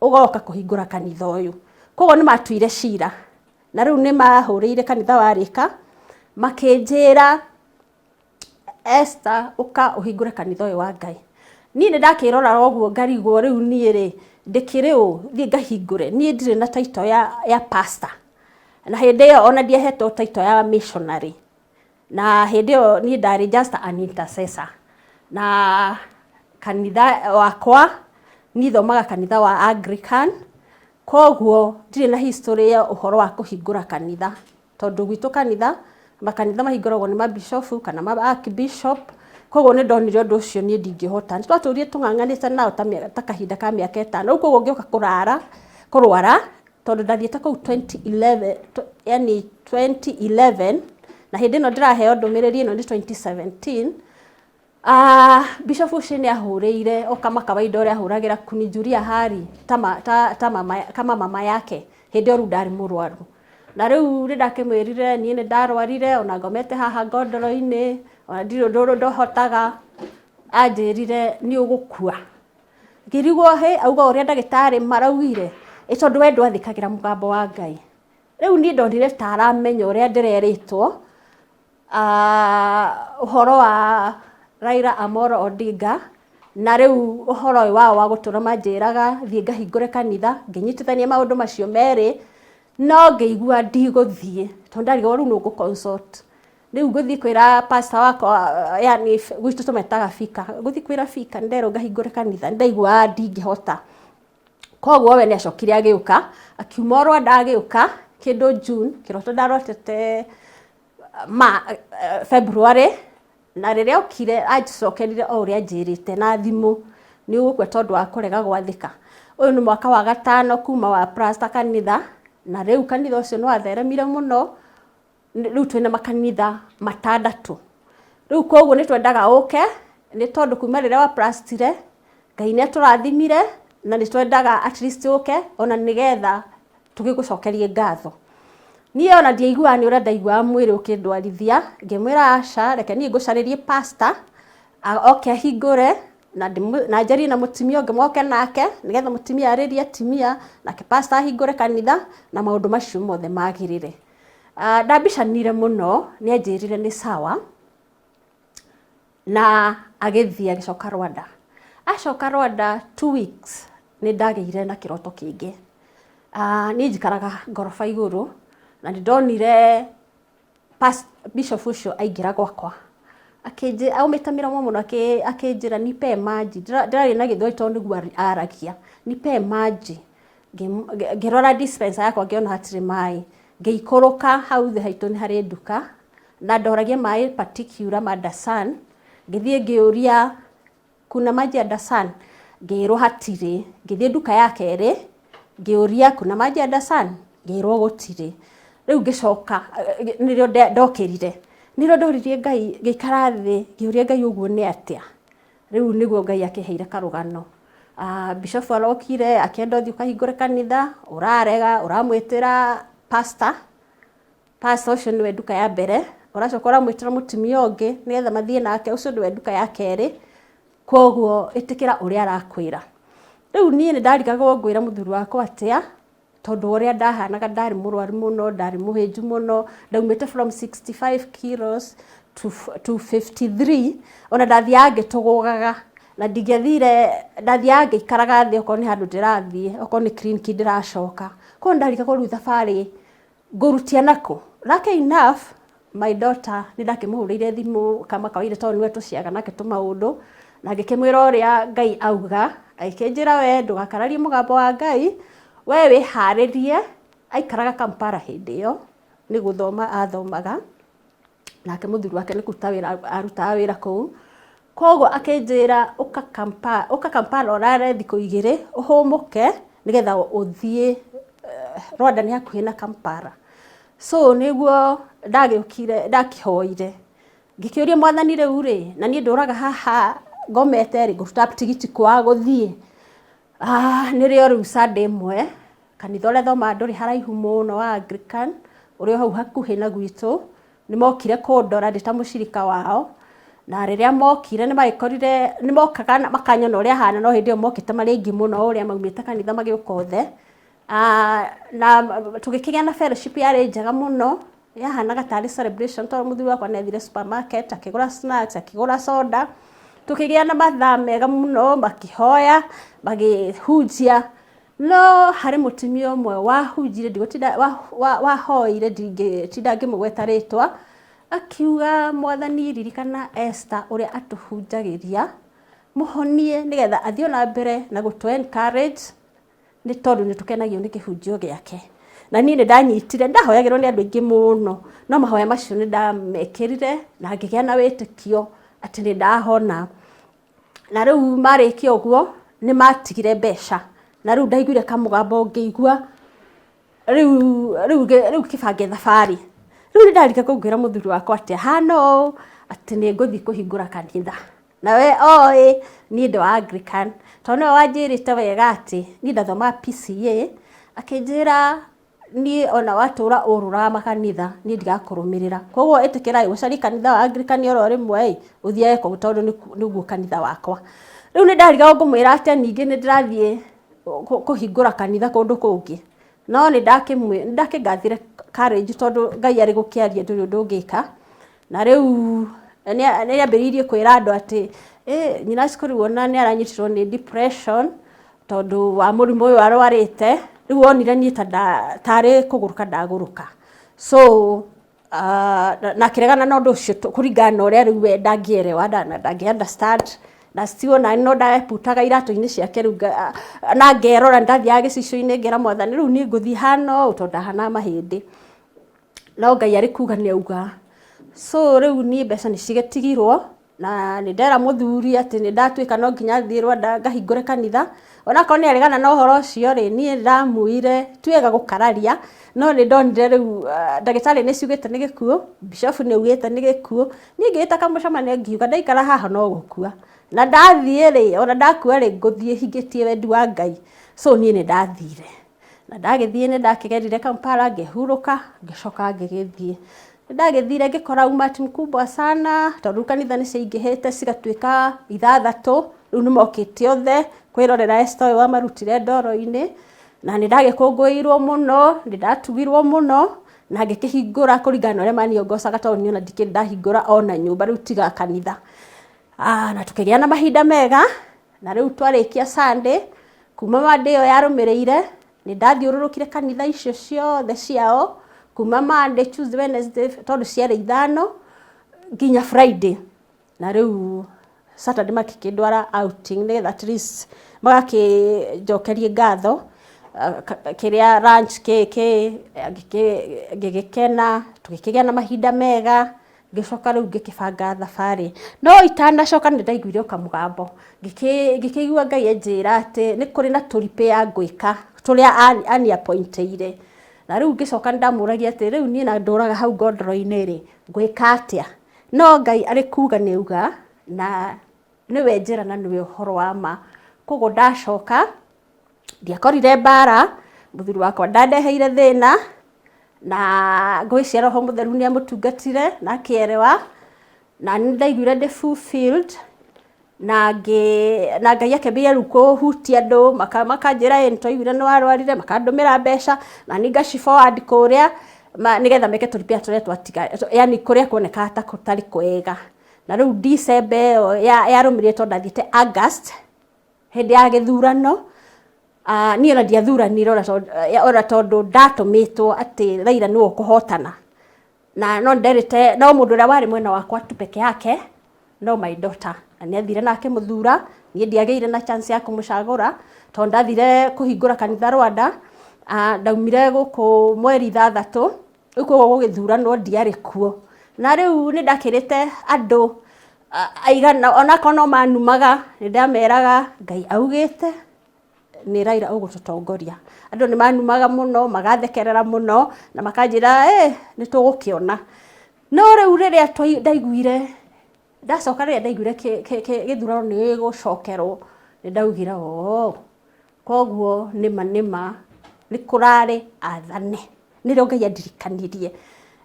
ũgoka kũhingũra kanitha ũyũ. Koguo nĩ matuire cira, na rĩu nĩ mahũrĩire kanitha warĩka, makĩnjĩra, "Esther, ũka ũhingũre kanitha ũyũ wa Ngai." Niĩ nĩ ndakĩrora ũguo, ngarigwo, rĩu niĩ rĩ, ndĩkĩrĩ ũ thiĩ ngahingũre? Niĩ ndirĩ na title ya pastor, na hĩndĩ ĩyo ona ndiahetwo title ya missionary, na hĩndĩ ĩyo niĩ ndarĩ just an intercessor. Na kanitha wakwa Niĩ thomaga kanitha wa Anglican, koguo ndirĩ na history ya ũhoro wa kũhingũra kanitha, tondũ gwitũ kanitha, makanitha mahingũragwo nĩ mabishofu kana ma archbishop. Koguo nĩ ndonire ũndũ ũcio niĩ ndingĩhota. Nĩ twatũrire tũng'ang'anĩte nao ta kahinda ka mĩaka 5. Rĩu koguo ngĩũka kũrara, kũrwara, tondũ ndathiĩte kũu 2011, yani 2011, na hĩndĩ ĩno ndĩraheo ndũmĩrĩri ĩno nĩ 2017. Bishop ũcio nĩ ahũrĩire o kama kawaida ũrĩa ahũragĩra kunijulia hali ta, ta, ta mama, kama mama yake hĩndĩ ĩyo rĩu ndarĩ mũrwaru. Na rĩu nĩ ndakĩmwĩrire niĩ nĩ ndarwarire, ona ngomete haha ngondoro-inĩ, ona ndirĩ ũndũ ndohotaga. Anjĩrire nĩ ũgũkua. Ngĩrigwo hĩ, auga ũrĩa ndagĩtarĩ maraugire, ĩ tondũ we ndwathĩkagĩra mũgambo wa Ngai. Rĩu niĩ ndonire ta aramenya ũrĩa ndĩrerĩtwo ũhoro wa Raila Amolo Odinga, na rĩu ũhoro ũyũ wao wa gũtũra manjĩraga thiĩ ngahingũre kanitha, ngĩnyitithania maũndũ macio merĩ, no ngĩigua ndigũthiĩ tondũ ndarigwo rĩu nũ ngũ consult. Rĩu ngũthiĩ kwĩra pastor wakwa, yani gwitũ tũmetaga bika, ngũthiĩ kwĩra bika nderwo ngahingũre kanitha, ndaigua ndingĩhota. Koguo we nĩ acokire agĩũka, akiuma o Rwanda agĩũka kĩndũ June, kĩroto ndarotete ma February, na rĩrĩa okire anjicokerire o ũrĩa anjĩrĩte na thimũ, nĩ ũgũkua tondũ wa kũrega gwathĩka. Ũyũ nĩ mwaka wa 5 kuma wa plasta kanitha, na rĩu kanitha ũcio nĩ watheremire mũno, rĩu twĩna makanitha 6. Rĩu koguo nĩ twendaga ũke, nĩ tondũ kuma rĩrĩa wa plastire, Ngai nĩ atũrathimire, na nĩ twendaga at least ũke, ona nĩgetha tũgĩgũcokerie ngatho. Niĩ ona ndiaiguaga nĩ ũrĩa ndaiguaga mwĩrĩ ũkĩndwarithia, ngĩmwĩra aca, reke niĩ ngũcarĩrie pastor, oke ahingũre, na njarie na mũtumia ũngĩ moke nake, nĩgetha mũtumia arĩrie atumia, nake pastor ahingũre kanitha, na maũndũ macio mothe magĩrĩre. Ndambicanire mũno, nĩ anjĩrire nĩ sawa, na agĩthiĩ agĩcoka Rwanda. Acoka Rwanda 2 weeks nĩ ndagĩire na kĩroto kĩngĩ. Niĩ njikaraga ngoroba igũrũ, na nĩ ndonire bishop ũcio aingĩra gwakwa. Aumĩte mĩromo mũno akĩnjĩra nipe maji. Ndĩraria na Gĩthweri tondũ nĩguo aragia. Nipe maji. Ngĩrora dispenser yakwa ngĩona hatirĩ maĩ. Ngĩikũrũka hau thĩ haitũ nĩ harĩ nduka, na ndoragia maĩ particular ma Dasan. Ngĩthiĩ ngĩũria kuna maji ya Dasan, ngĩrwo hatirĩ. Ngĩthiĩ nduka ya kerĩ, ngĩũria kuna maji ya Dasan, ngĩrwo gũtirĩ. Rĩu ngĩcoka, nĩrĩo ndokĩrire. Nĩrĩo ndoririe Ngai, ngĩikara thĩ, ngĩũria Ngai ũguo nĩ atĩa. Rĩu nĩguo Ngai akĩheire karũgano. Bishop arokire, akĩenda ũthiĩ ũkahingũre kanitha, ũrarega, ũramwĩtĩra pastor. Pastor ũcio nĩwe nduka ya mbere, ũracoka ũramwĩtĩra mũtumia ũngĩ nĩgetha mathiĩ nake, ũcio nĩwe nduka ya kerĩ. Koguo ĩtĩkĩra ũrĩa arakwĩra. Rĩu niĩ nĩ ndarigagwo ngwĩra mũthuri wakwa atĩa, tondũ ũrĩa ndahanaga ndarĩ mũrwaru mũno, ndarĩ mũhĩnju mũno, ndaumĩte from 65 kilos to 53, ona ndathiaga ngĩtũgũgaga, na ndingĩathire, ndathiaga ngĩikaraga thĩ okorwo nĩ handũ ndĩrathiĩ, okorwo nĩ clinic ndĩracoka. Koguo ndarigagwo rĩu thabarĩ ngũrutia nakũ. Lucky enough, my daughter nĩ ndakĩmũhũrĩire thimũ kama kawaida tondũ nĩwe tũciaga nake tũmaũndũ, na ngĩkĩmwĩra ũrĩa Ngai auga, agĩkĩnjĩra we ndũgakararie mũgambo wa Ngai, we wĩharĩrie. Aikaraga Kampala hĩndĩ ĩyo, nĩ gũthoma athomaga, nake mũthuri wake nĩ kũruta wĩra arutaga wĩra kũu. Koguo akĩnjĩra ũka Kampala, ũka Kampala ũrare thikũ 2, ũhũmũke nĩgetha ũthiĩ Rwanda nĩ hakuhĩ na Kampala. So nĩguo ndagĩũkire, ndakĩhoire. Ngĩkĩũria mwathani rĩu rĩ, na niĩ ndũraga haha ngomete rĩ, ngũruta tigiti kwa gũthiĩ. Nĩrĩo rĩu Sunday ĩmwe, kanitha ũrĩa thomaga ndũrĩ haraihu mũno wa Anglican, ũrĩa hau hakuhĩ na gwitũ, nĩ mokire kũndora ndĩ ta mũcirika wao, na rĩrĩa mokire nĩ magĩkorire, nĩ mokaga makanyona ũrĩa hana, no hĩndĩ ĩyo mokĩte marĩ aingĩ mũno ũrĩa maumĩte kanitha magĩũka othe. Na tũgĩkĩgĩa na fellowship yarĩ njega mũno, yahanaga tarĩ celebration tondũ mũthuri wakwa nĩ athire supermarket, akĩgũra snacks, akĩgũra soda. Tũkĩgĩa na mathaa mega mũno, makĩhoya, magĩhunjia. No harĩ mũtumia ũmwe wahunjire, ndigũtinda, wahoire, ndingĩtinda ngĩmũgweta rĩtwa, akiuga mwathani ririkana Esther ũrĩa atũhunjagĩria, Mũhonie nĩgetha athiĩ ona mbere na gũtũ encourage, nĩ tondũ nĩ tũkenagio nĩ kĩhunjio gĩake. Na niĩ nĩ ndanyitire, ndahoyagĩrwo nĩ andũ aingĩ mũno, no mahoya macio nĩ ndamekĩrire na ngĩgĩa na wĩtĩkio atĩ nĩ ndahona. Na rĩu marĩkia ũguo nĩ matigire mbeca, na rĩu ndaiguire kamũgambo ngĩigua rĩu kĩbange thabarĩ. Rĩu nĩ ndarika kũu ngĩra mũthuri wakwa atĩ hana ũũ, atĩ nĩ ngũthiĩ kũhingũra kanitha. Nawe oĩ niĩ ndĩ wa Anglican, tondũ nĩwe wanjĩrĩte wega atĩ niĩ ndathomaga PCA, akĩnjĩra niĩ ona watũra ũrũraga makanitha niĩ ndigakũrũmĩrĩra. Koguo ĩtĩkĩra ũcarie kanitha wa Anglican oro rĩmwe ĩ, ũthiage kũu tondũ nĩguo kanitha wakwa. Rĩu nĩ ndarigagwo ngũmwĩra atĩa ningĩ nĩ ndĩrathiĩ kũhingũra kanitha kũndũ kũngĩ. No nĩ ndakĩgathire courage tondũ Ngai arĩ gũkĩaria ndũrĩ ũndũ ũngĩka. Na rĩu nĩ ambĩrĩirie kwĩra andũ atĩ nyina cukuru ona nĩ aranyitirwo nĩ depression tondũ wa mũrimũ ũyũ arwarĩte. Rĩu onire niĩ ta tarĩ kũgũrũka ndagũrũka. So na akĩregana na ũndũ ũcio kũringana na ũrĩa rĩu we ndangĩerewa na ndangĩ understand. Na still na no ndeputaga iratũ-inĩ ciake rĩu na ngerora, ndathiaga gĩcicio-inĩ ngera Mwathani rĩu niĩ ngũthiĩ hana ũũ tondũ ndahana mahĩndĩ. No Ngai arĩ kuga nĩ auga. So rĩu niĩ mbeca nĩ cigĩtigirwo na nĩ ndera mũthuri atĩ nĩ ndatuĩka no nginya thiĩ Rwanda ngahingũre kanitha. Onakorwo nĩ aregana na ũhoro ũcio rĩ, niĩ ndamuire ti wega gũkararia, no nĩ ndonire rĩu ndagĩtarĩ nĩ ciugĩte nĩ gĩkuũ, bishop nĩ augĩte nĩ gĩkuũ. Niĩ ngĩgĩta kamũcemanio ngiuga ndaikara haha no gũkua. Na ndathiĩ rĩ, ona ndakua rĩ, ngũthiĩ hingĩtie wendi wa Ngai. So niĩ nĩ ndathire. Na ndagĩthiĩ nĩ ndakĩgerire Kampala ngĩhurũka, ngĩcoka ngĩgĩthiĩ. Nĩ ndagĩthire ngĩkora umati mkubwa sana, tondũ kanitha nĩ ciaingĩhĩte cigatuĩka 6, rĩu nĩ mokĩte othe kwĩrorera Esther ũyũ wamarutire ndoro-inĩ. Na nĩ ndagĩkũngũĩirwo mũno, nĩ ndatugirwo mũno, na ngĩkĩhingũra kũringana na ũrĩa maniongocaga tondũ niĩ ona ndikĩrĩ ndahingũra ona nyũmba rĩu tiga kanitha. Na tũkĩgĩa na mahinda mega, na rĩu twarĩkia Sunday, kuma Monday ĩyo yarũmĩrĩire, nĩ ndathiũrũrũkire kanitha icio ciothe ciao, kuma Monday, Tuesday, Wednesday, tondũ ciarĩ 5, nginya Friday. Na rĩu Saturday makĩkĩndwara outing nĩgetha at least magakĩnjokerie ngatho, kĩrĩa lunch ngĩgĩkena, tũgĩkĩgĩa na mahinda mega, ngĩcoka rĩu ngĩkĩbanga thabarĩ. No itanacoka nĩ ndaiguire o kamũgambo, ngĩkĩigua Ngai anjĩra atĩ nĩ kũrĩ na tũripĩa ngwĩka tũrĩa ani-appointĩire. Na rĩu ngĩcoka nĩ ndamũragia atĩ rĩu niĩ na ndũraga hau ngondoro-inĩ rĩ, ngwĩka atĩa? No Ngai arĩ kuga nĩ auga, na nĩwe njĩra na nĩwe ũhoro wa ma. Koguo ndacoka, ndiakorire mbara, mũthuri wakwa ndandeheire thĩna, na ngwĩciria Roho Mũtheru nĩ amũtungatire na akĩerewa, na nĩ ndaiguire ndĩ fulfilled, na Ngai akĩambĩrĩria rĩu kũhutia andũ, makanjĩra ĩ nĩ twaiguire nĩ warwarire, makandũmĩra mbeca, na niĩ ngaci forward kũrĩa, nĩgetha meke tũripĩa tũrĩa twatiga, yani kũrĩa kuonekaga ta gũtarĩ kwega. Na rĩu December ĩyo yarũmĩrĩire tondũ ndathiĩte August, hĩndĩ ya gĩthurano, niĩ ona ndiathuranire ona tondũ ndatũmĩtwo atĩ Raila nĩwe ũkũhotana. Na no nderĩte, no mũndũ ũrĩa warĩ mwena wakwa tu peke yake, no my daughter. Na nĩ athire na akĩmũthura, niĩ ndiagĩire na chance ya kũmũcagũra, tondũ ndathire kũhingũra kanitha Rwanda, ndaumire gũkũ mweri 6, rĩu koguo gũgĩthuranwo ndiarĩ kuo. Na rĩu nĩ ndakĩrĩte andũ aigana, onakorwo no manumaga, nĩ ndameraga Ngai augĩte nĩ Raila ũgũtũtongoria. Andũ nĩ manumaga mũno, magathekerera mũno, na makanjĩra, nĩ tũgũkĩona. No rĩu rĩrĩa ndaiguire, ndacoka rĩrĩa ndaiguire gĩthurano nĩ gĩgũcokerwo, nĩ ndaugire, oo, koguo nĩma nĩma, nĩ kũrarĩ athane. Nĩrĩo Ngai andirikanirie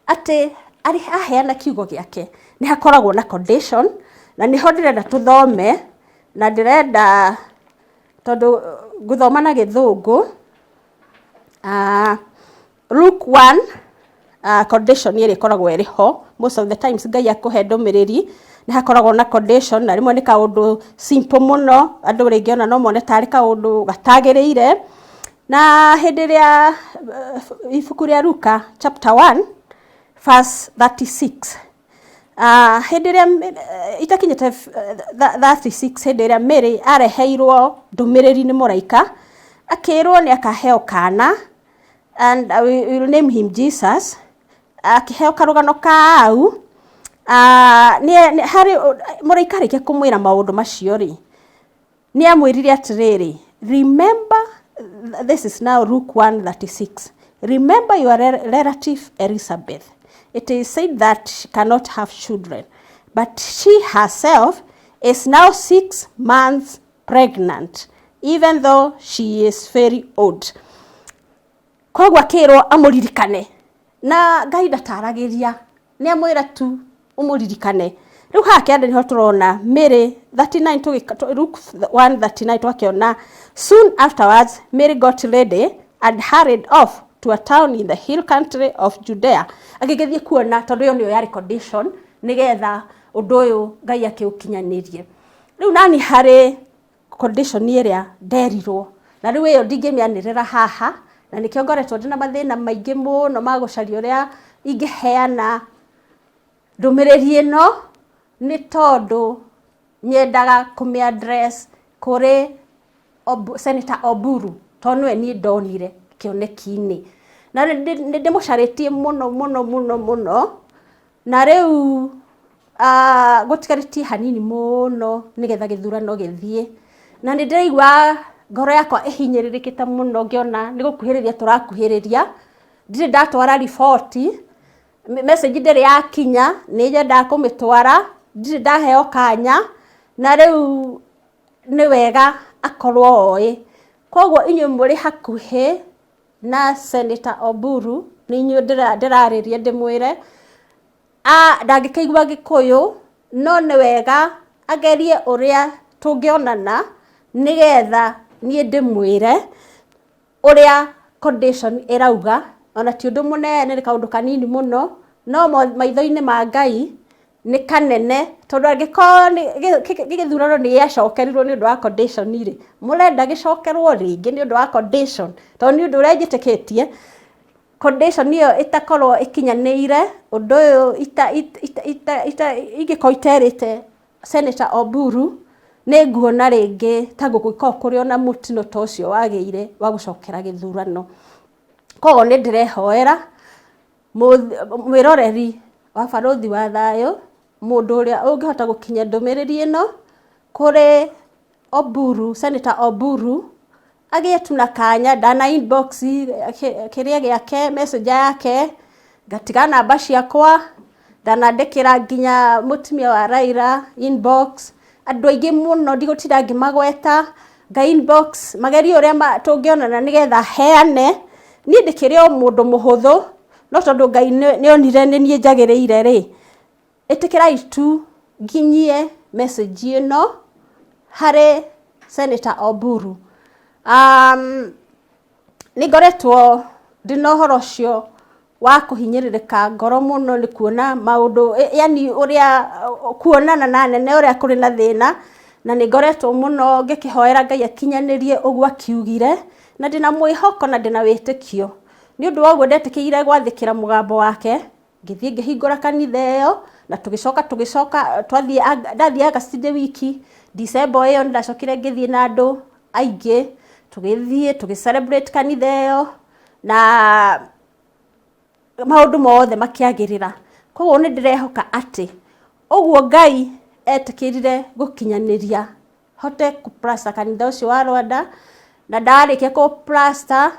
atĩ arĩ aheana kiugo gĩake, nĩ hakoragwo na condition, na nĩho ndĩrenda tũthome, na ndĩrenda tondũ ngũthoma na gĩthũngũ, Luke 1, condition ĩrĩa ĩkoragwo ĩrĩ ho most of the times Ngai akũhe ndũmĩrĩri nĩ hakoragwo na condition, na rĩmwe nĩ kaũndũ simple mũno, andũ rĩngĩ ona no mone tarĩ kaũndũ gatagĩrĩire. Na hĩndĩ ĩrĩa ibuku rĩa Luka chapter 1 verse 36, Hĩndĩ ĩrĩa itakinyĩte 36, hĩndĩ ĩrĩa Mary areheirwo ndũmĩrĩri nĩ mũraika akĩrwo nĩ akaheo kana, and we will name him Jesus, akĩheo karũgano kau, harĩ mũraika arĩkia kũmwĩra maũndũ macio rĩ, nĩ amwĩrire atĩrĩrĩ, "Remember," this is now Luke 1:36, "Remember your relative Elizabeth. It is said that she cannot have children, but she herself is now 6 months pregnant, even though she is very old." Koguo akĩrwo amũririkane, na Ngai ndataragĩria, nĩ amwĩra tu ũmũririkane. Rĩu haha kĩanda nĩho tũrona Mary 39, Luke 1:39, twakĩona, "Soon afterwards Mary got ready and hurried off to a town in the hill country of Judea." Agĩgĩthiĩ kuona, tondũ ĩyo nĩyo yarĩ condition nĩgetha ũndũ ũyũ Ngai akĩũkinyanĩrie. Rĩu nani harĩ condition ĩrĩa nderirwo, na rĩu ĩyo ndingĩmĩanĩrĩra haha, na nĩkĩo ngoretwo ndĩna mathĩna maingĩ mũno ma gũcaria ũrĩa ingĩheana ndũmĩrĩri ĩno, nĩ tondũ nyendaga kũmĩ address kũrĩ Senator Oburu, tondũ nĩwe niĩ ndonire kĩoneki-inĩ, na nĩ ndĩmũcarĩtie mũno mũno mũno mũno. Na rĩu gũtigarĩtie hanini mũno nĩgetha gĩthurano gĩthiĩ, na nĩ ndĩraigua ngoro yakwa ĩhinyĩrĩrĩkĩte mũno ngĩona nĩ gũkuhĩrĩria tũrakuhĩrĩria. Ndirĩ ndatwara riboti, message ndĩrĩ yakinya, nĩ nyendaga kũmĩtwara, ndirĩ ndaheo kanya, na rĩu nĩ wega akorwo oĩ. Koguo inyuĩ mũrĩ hakuhĩ na Senator Oburu, nĩ inyuĩ ndĩrarĩria, ndĩmwĩre ndangĩkĩigua Gĩkũyũ, no nĩ wega agerie ũrĩa tũngĩonana nĩgetha niĩ ndĩmwĩre ũrĩa condition ĩrauga. Ona ti ũndũ mũnene, nĩ kaũndũ kanini mũno, no maitho-inĩ ma Ngai nĩ kanene, tondũ angĩkorwo gĩthurano nĩ gĩacokerirwo nĩ ũndũ wa condition rĩ, mũrenda gĩcokerwo rĩngĩ nĩ ũndũ wa condition? Tondũ nĩ ũndũ ũrĩa njĩtĩkĩtie, condition ĩyo ĩtakorwo ĩkinyanĩire, ũndũ ũyũ ingĩkorwo iterĩte Senator Oburu, nĩ nguona rĩngĩ ta gũgĩkorwo kũrĩ ona mũtino ta ũcio wagĩire wa gũcokera gĩthurano. Koguo nĩ ndĩrehoera mwĩroreri wa Barũthi wa Thayũ, mũndũ ũrĩa ũngĩhota gũkinyia ndũmĩrĩri ĩno kũrĩ Oburu, Senator Oburu, agĩe tu na kanya. Ndana inbox kĩrĩa gĩake, messenger yake, ngatiga namba ciakwa, ndanandĩkĩra nginya mũtumia wa Raila inbox, andũ aingĩ mũno ndigũtinda ngĩmagweta, nga inbox magerie ũrĩa tũngĩonana nĩgetha heane. Niĩ ndĩkĩrĩ o mũndũ mũhũthũ, no tondũ Ngai nĩ onire nĩ niĩ njagĩrĩire rĩ, ĩtĩkĩrai tu nginyie message ĩno harĩ Senator Oburu. Nĩ ngoretwo ndĩna ũhoro ũcio wa kũhinyĩrĩrĩka ngoro mũno nĩ kuona maũndũ, yani ũrĩa kuonana na nene ũrĩa kũrĩ na thĩna, na nĩ ngoretwo mũno ngĩkĩhoera Ngai akinyanĩrie ũguo akiugire, na ndĩna mwĩhoko na ndĩna wĩtĩkio. Nĩ ũndũ wa ũguo ndetĩkĩire gwathĩkĩra mũgambo wake, ngĩthiĩ ngĩhingũra kanitha ĩyo, na tũgĩcoka twathiĩ, ndathiĩ August ndĩ wiki, December ĩyo nĩndacokire ngĩthiĩ na andũ aingĩ, tũgĩthiĩ tũgĩ celebrate kanitha ĩyo, na maũndũ mothe makĩagĩrĩra. Koguo nĩ ndĩrehoka atĩ ũguo Ngai etĩkĩrire gũkinyanĩria hote kũ-plaster kanitha ũcio wa Rwanda, na ndarĩkia kũ-plaster,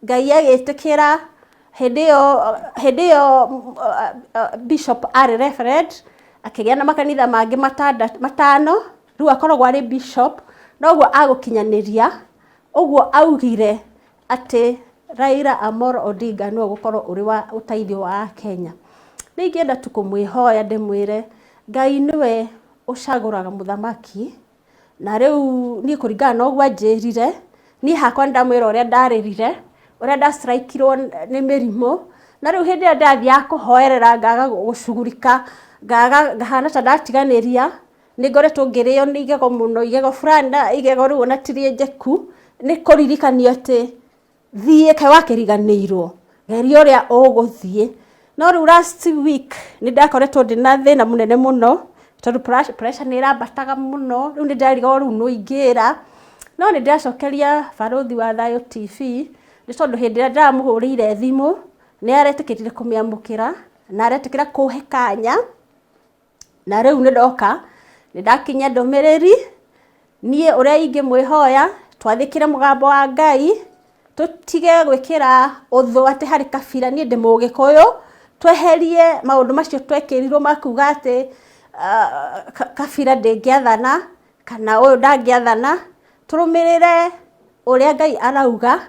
Ngai agĩtĩkĩra. Hĩndĩ ĩyo bishop arĩ reverend, akĩgĩa na makanitha mangĩ 5, rĩu akoragwo arĩ bishop. Noguo agũkinyanĩria ũguo augire atĩ Raila Amolo Odinga nĩwe ũgũkorwo ũrĩ wa ũteithio wa Kenya. Nĩ ingĩenda tu kũmwĩhoya ndĩmwĩre Ngai nĩwe ũcagũraga mũthamaki, na rĩu niĩ kũringana na ũguo anjĩrire, niĩ hakwa nĩ ndamwĩra ũrĩa ndarĩrire, ũrĩa ndastrikirwo nĩ mĩrimũ, na rĩu hĩndĩ ĩrĩa ndathiaga kũhoerera ngaga gũcugurika, ngaga ngahana ta ndatiganĩria. Nĩ ngoretwo ngĩrĩo nĩ igego mũno, igego fulani, na igego rĩu ona ti rĩenjeku, nĩ kũririkanio atĩ thiĩ, kaĩ wakĩriganĩirwo, geria ũrĩa ũgũthiĩ. No rĩu last week nĩ ndakoretwo ndĩ na thĩna mũnene mũno, tondũ pressure nĩ ĩrambataga mũno. Rĩu nĩ ndarigwo rĩu nũ ingĩra, no nĩ ndĩracokeria Barũthi wa Thayũ TV, nĩ tondũ hĩndĩ ĩrĩa ndĩramũhũrĩire thimũ nĩ aretĩkĩrire kũmĩamũkĩra na aretĩkĩra kũhe kanya. Na rĩu nĩ ndoka, nĩ ndakinyia ndũmĩrĩri. Niĩ ũrĩa ingĩmwĩhoya, twathĩkĩre mũgambo wa Ngai, tũtige gwĩkĩra ũthũ atĩ harĩ kabira. Niĩ ndĩ Mũgĩkũyũ. Tweherie maũndũ macio twekĩrirwo ma kuga atĩ kabira ndĩngĩathana kana ũyũ ndangĩathana. Tũrũmĩrĩre ũrĩa Ngai arauga,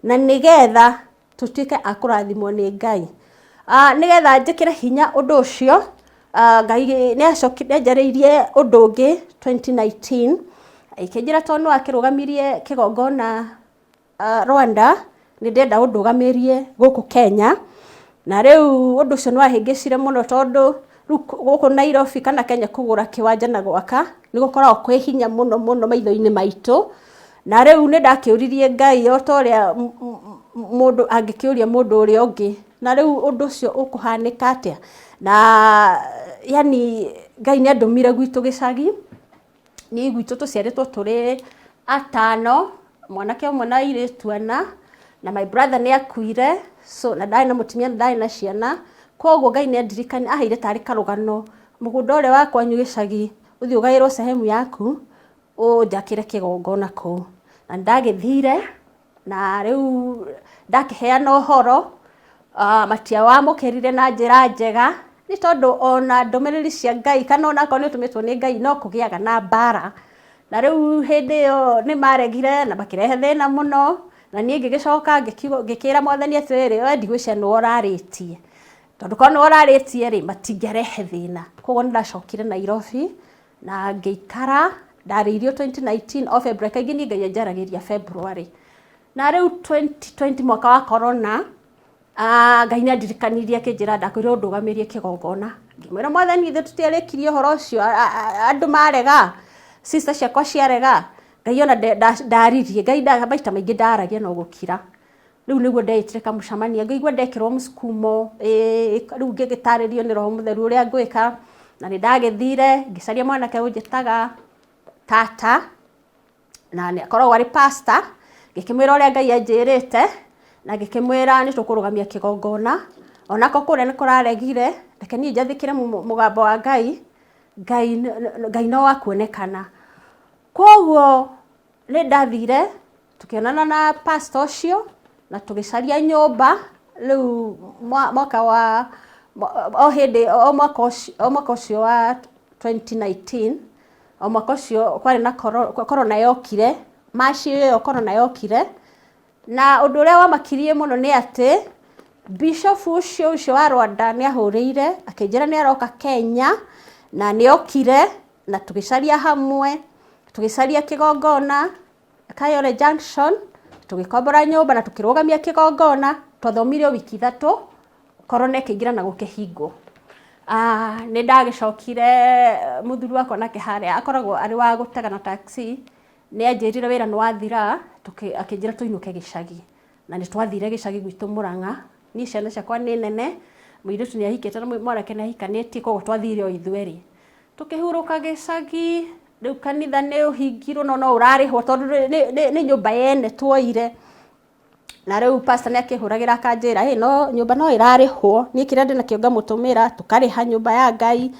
na nĩgetha tũtuĩke a kũrathimwo nĩ Ngai. Nĩgetha njĩkĩre hinya ũndũ ũcio, Ngai nĩ nĩanjarĩirie ũndũ ũngĩ 2019, ĩkĩnjĩra tondũ nĩ wakĩrũgamirie kĩgongona Rwanda, nĩ ndĩrenda ũndũgamĩrie gũkũ Kenya. Na rĩu ũndũ ũcio nĩ wahĩngĩcire mũno, tondũ rĩu gũkũ Nairobi kana Kenya kũgũra kĩwanja na gwaka nĩ gũkoragwo kwĩ hinya mũno mũno maitho-inĩ maitũ. Na rĩu nĩ ndakĩũririe Ngai o ta ũrĩa mũndũ angĩkĩũria mũndũ ũrĩa ũngĩ, na rĩu ũndũ ũcio ũkũhanĩka atĩa? Na yani Ngai nĩ andũmire gwitũ gĩcagi. Niĩ gwitũ tũciarĩtwo tũrĩ atano, mwanake ũmwe na airĩtu ana, na my brother nĩ akuire, so na ndarĩ na mũtumia na ndarĩ na ciana. Koguo Ngai nĩ andirikania, aheire tarĩ karũgano, mũgũnda ũrĩa wa kwanyu gĩcagi, ũthiĩ ũgaĩrwo sehemu yaku, ũnjakĩre kĩgongona kũu. Na nĩndagĩthire, na rĩu ndakĩheana ũhoro, matiawamũkĩrire na njĩra njega, nĩ tondũ ona ndũmĩrĩri cia Ngai kana onakorwo nĩ ũtũmĩtwo nĩ Ngai, no kũgĩaga na mbara. Na rĩu hĩndĩ ĩyo nĩ maregire na makĩrehe thĩna mũno, na niĩ ngĩgĩcoka ngĩkĩra Mwathani atĩrĩrĩ, we ndigwĩciria nĩwe ũrarĩtie, tondũ korwo nĩwe ũrarĩtie rĩ, matingĩarehe thĩna. Koguo nĩ ndacokire Nairobi na ngĩikara. Ndarĩirio 2019 o February. Kaingĩ niĩ Ngai anjaragĩria February. Na rĩu 2020, mwaka wa corona, Ngai nĩ andirikanirie, akĩnjĩra ndakwĩrwo ndũgamĩrie kĩgongona. Ngĩmwĩra, Mwathani, ithuĩ tũtiarĩkirie ũhoro ũcio, andũ marega, sister ciakwa ciarega. Ngai ona ndaririe. Ngai maita maingĩ ndaragia no gũkira. Rĩu nĩguo ndeĩtire kamũcemanio, ngĩigua ndekĩrwo mũsukumo, rĩu ngĩgĩtarĩrio nĩ Roho Mũtheru ũrĩa ngwĩka. Na nĩ ndagĩthire ngĩcaria mwanake ũnjĩtaga tata, na nĩ akoragwo arĩ pastor. Ngĩkĩmwĩra ũrĩa Ngai anjĩrĩte, na ngĩkĩmwĩra nĩ tũkũrũgamia kĩgongona, onako kũrĩa nĩ kũraregire. Reke niĩ njathĩkĩre mũgambo wa Ngai. Ngai, Ngai no wa kuonekana. Koguo nĩ ndathire, tukĩonana na pastor ũcio na tũgĩcaria nyũmba. Rĩu mwaka wa o hĩndĩ o mwaka ũcio, o mwaka ũcio wa 2019, o mwaka ũcio kwarĩ na corona yokire, March ĩyo corona yokire. Na ũndũ ũrĩa wamakirie mũno nĩ atĩ bishop ũcio wa Rwanda nĩ ahũrĩire, akĩnjĩra nĩ aroka Kenya, na nĩ okire, na tũgĩcaria hamwe, tũgĩcaria kĩgongona Kayole Junction, tũgĩkombora nyũmba na tũkĩrũgamia kĩgongona. Twathomire o wiki 3, corona ĩkĩingĩra na gũkĩhingwo. Nĩ ndagĩcokire. Mũthuri wakwa nake harĩa akoragwo arĩ wa gũtega na taxi, nĩ anjĩrire wĩra nĩ wathira, akĩnjĩra tũinũke gĩcagi, na nĩ twathire gĩcagi gwitũ Mũrang'a. Niĩ ciana ciakwa nĩ nene, mũirĩtu nĩ ahikĩte na mwanake nĩ ahikanĩtie, koguo twathire o ithuerĩ, tũkĩhurũka gĩcagi. Rĩu kanitha nĩ ũhingirwo, no no ũrarĩhwo, tondũ nĩ nyũmba yene tuoire. Na rĩu pastor nĩ akĩhũragĩra, akanjĩra, "Ĩ no nyũmba no ĩrarĩhwo." Niĩ kĩrĩa ndĩ nakĩo ngamũtũmĩra, tũkarĩha nyũmba ya Ngai.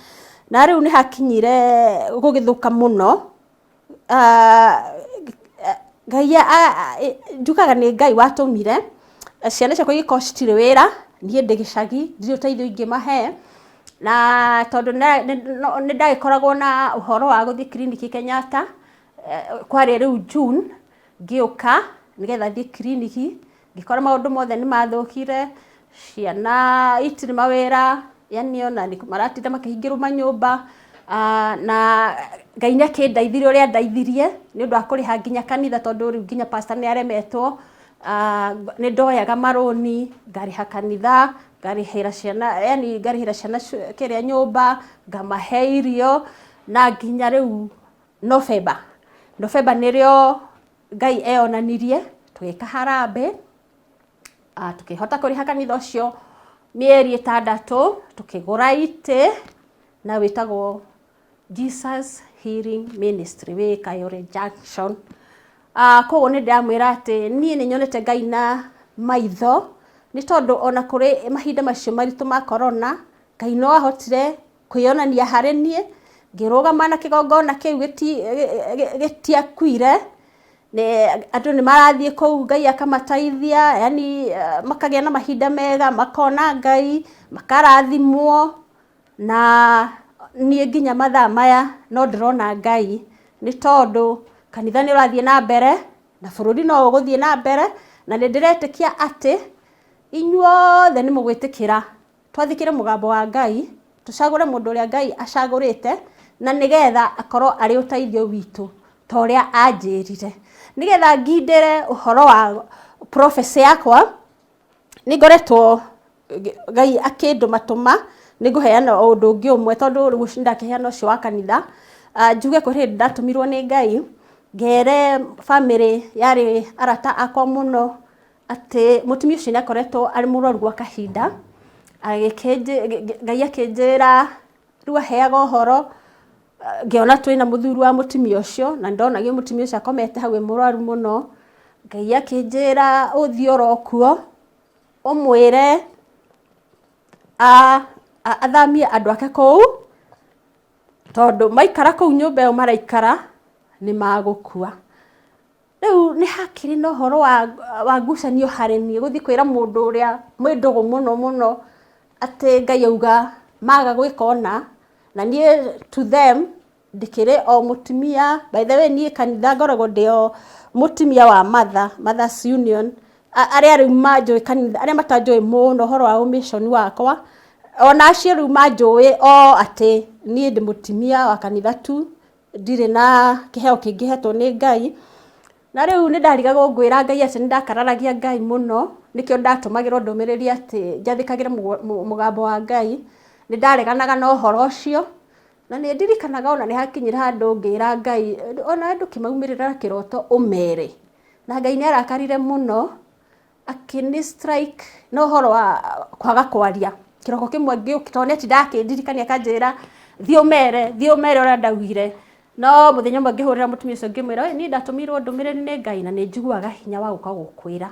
Na rĩu nĩ hakinyire gũgĩthũka mũno. Ngai, njugaga nĩ Ngai watũmire ciana ciakwa igĩkorwo citirĩ wĩra. Niĩ ndĩ gĩcagi, ndirĩ ũteithio ingĩmahe, na tondũ nĩ ndagĩkoragwo na ũhoro wa gũthiĩ kiriniki Kenyatta, kwarĩ rĩu June ngĩũka nĩgetha thiĩ kiriniki, ngĩkora maũndũ mothe nĩ mathũkire. Ciana itirĩ mawĩra, yani ona maratinda makĩhingĩrwo manyũmba. Na Ngai nĩ akĩndeithirie ũrĩa andeithirie nĩ ũndũ wa kũrĩha nginya kanitha, tondũ rĩu nginya pastor nĩ aremetwo. Nĩ ndoyaga marũni, ngarĩha kanitha, ngarĩhĩra ciana, yani ngarĩhĩra ciana kĩrĩa nyũmba, ngamahe irio, na nginya rĩu November nĩrĩo Ngai eyonanirie, tũgĩka harambee, tukĩhota kũrĩha kanitha ũcio. Mĩeri 6 tũkĩgũra itĩ na wĩtagwo Jesus Healing Ministry wĩ Kayore Junction. Koguo nĩ ndĩramwĩra atĩ niĩ nĩ nyonete Ngai na maitho, nĩ tondũ ona kũrĩ mahinda macio maritũ ma corona, Ngai no ahotire kwĩyonania harĩ niĩ, ngĩrũgama na kĩgongona kĩu gĩtiakuire, andũ nĩ marathiĩ kũu Ngai akamateithia, yani makagĩa na mahinda mega, makona Ngai, makarathimwo, na niĩ nginya mathaa maya no ndĩrona Ngai, nĩ tondũ kanitha nĩ ũrathiĩ na mbere, na bũrũri no ũgũthiĩ na mbere, na nĩ ndĩretĩkia atĩ inyuothe nĩ mũgwĩtĩkĩra twathĩkĩre mũgambo wa Ngai, tũcagũre mũndũ ũrĩa Ngai acagũrĩte, na nĩgetha akorwo arĩ ũteithio witũ ta ũrĩa anjĩrire. Nĩgetha ngindĩre ũhoro wa prophecy yakwa, nĩ ngoretwo Ngai akĩndũmatũma, nĩ ngũheana o ũndũ ũngĩ ũmwe tondũ rĩu nĩ ndakĩheana ũcio wa kanitha. Njuge kũrĩ hĩndĩ ndatũmirwo nĩ Ngai, ngere bamĩrĩ yarĩ arata akwa mũno, atĩ mũtumia ũcio nĩ akoretwo arĩ mũrwaru gwa kahinda, Ngai akĩnjĩra rĩu aheaga ũhoro, ngĩona twĩna mũthuri wa mũtumia ũcio, na nĩndonagio mũtumia ũcio akomete hau e mũrwaru mũno, Ngai akĩnjĩra ũthiĩ oro kuo, ũmwĩre athamie andũ ake kũu, tondũ maikara kũu nyũmba ĩyo maraikara, nĩ magũkua. Rĩu nĩ hakĩrĩ na ũhoro wa ngucanio harĩ niĩ gũthiĩ kwĩra mũndũ ũrĩa mwĩ ndũgũ mũno mũno atĩ Ngai auga maga gwĩka ũna, na niĩ to them ndĩkĩrĩ o mũtumia. By the way, niĩ kanitha ngoragwo ndĩ o mũtumia wa Mothers Union, arĩa rĩu manjũĩ kanitha, arĩa matanjũĩ mũno ũhoro wa ũmĩconi wakwa, ona acio rĩu manjũĩ o atĩ niĩ ndĩ mũtumia wa kanitha tu, ndirĩ na kĩheo kĩngĩ hetwo nĩ Ngai. Na rĩu nĩ ndarigagwo ngwĩra Ngai atĩ nĩ ndakararagia Ngai mũno, nĩkĩo ndatũmagĩrwo ndũmĩrĩri atĩ njathĩkagĩre mũgambo wa Ngai. Nĩ ndareganaga na ũhoro ũcio, na nĩ ndirikanaga ona nĩ hakinyire handũ ngĩra Ngai, ona ndũkĩmaumĩrĩra na kĩroto ũmere. Na Ngai nĩ arakarire mũno, akĩni strike na ũhoro wa kwaga kwaria. Kĩroko kĩmwe ngĩũka, tondũ nĩ atindaga akĩndirikania akanjĩra, thiĩ ũmere, thiĩ ũmere ũrĩa ndaugire. No mũthenya ũmwe ngĩhũrĩra mũtumia ũcio ngĩmwĩra, niĩ ndatũmĩirwo ndũmĩrĩri nĩ Ngai na nĩ njiguaga hinya wa gũka gũkwĩra.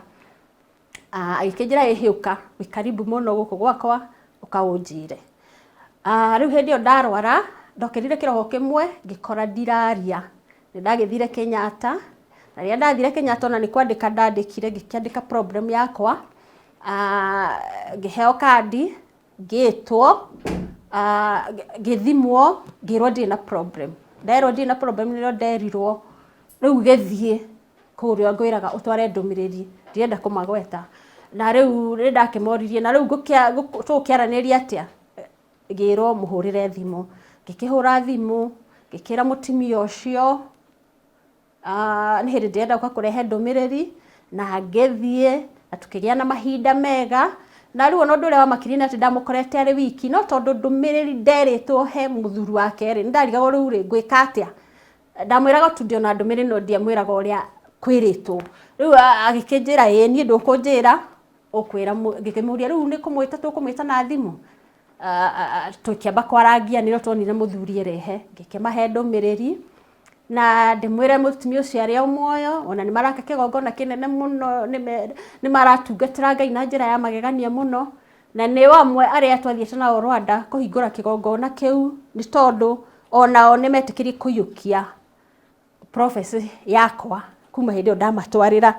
Agĩkĩnjĩra ĩhĩ ũka, wĩ karibu mũno gũkũ gwakwa, ũka ũnjĩre. Rĩu hĩndĩ ĩyo ndarwara, ndokĩrire kĩroko kĩmwe, ngĩkora ndiraria. Nĩ ndagĩthire Kenyatta, na rĩrĩa ndathire Kenyatta ona nĩ kwandĩka ndandĩkire, ngĩkĩandĩka problem yakwa, ngĩheo kandi, ngĩtwo, ngĩthimwo, ngĩrwo ndirĩ na problem. Nderwo ndirĩ na problem nĩrĩo nderirwo, rĩu gĩthiĩ kũrĩa ngwĩraga ũtware ndũmĩrĩri, ndirenda kũmagweta. Na rĩu nĩ ndakĩmoririe, na rĩu tũgũkĩaranĩria atĩa? Ngĩrwo mũhũrĩre thimũ. Ngĩkĩhũra thimũ, ngĩkĩra mũtumia ũcio, nĩ hĩndĩ ndĩrenda gũka kũrehe ndũmĩrĩri, na ngĩthiĩ, na tũkĩgĩa na mahinda mega. Na rĩu ona ũndũ ũrĩa wamakirie nĩ atĩ ndamũkorete arĩ wiki, no tondũ ndũmĩrĩri nderĩtwo he mũthuri wake rĩ, nĩ ndarigagwo rĩu rĩ, ngwĩka atĩa? Ndamwĩraga tu ndĩona ndũmĩrĩri no ndiamwĩraga ũrĩa kwĩrĩtwo. Rĩu agĩkĩnjĩra ĩĩ niĩ ndũkũnjĩra, ũkwĩra, ngĩkĩmũria rĩu nĩ kũmwĩta tũkũmwĩta na thimũ? Tũkĩamba kwarangia nĩrĩo tuonire mũthuri erehe, ngĩkĩmahe ndũmĩrĩri, na ndĩmwĩre mũtumia ũcio arĩ o muoyo, ona nĩ maraka kĩgongona kĩnene mũno, nĩ maratungatĩra Ngai na njĩra ya magegania mũno, na nĩ amwe arĩa twathiĩte nao Rwanda kũhingũra kĩgongona kĩu, nĩ tondũ onao nĩ metĩkĩrie kũiyũkia prophecy yakwa kuma hĩndĩ ĩyo ndamatwarĩra.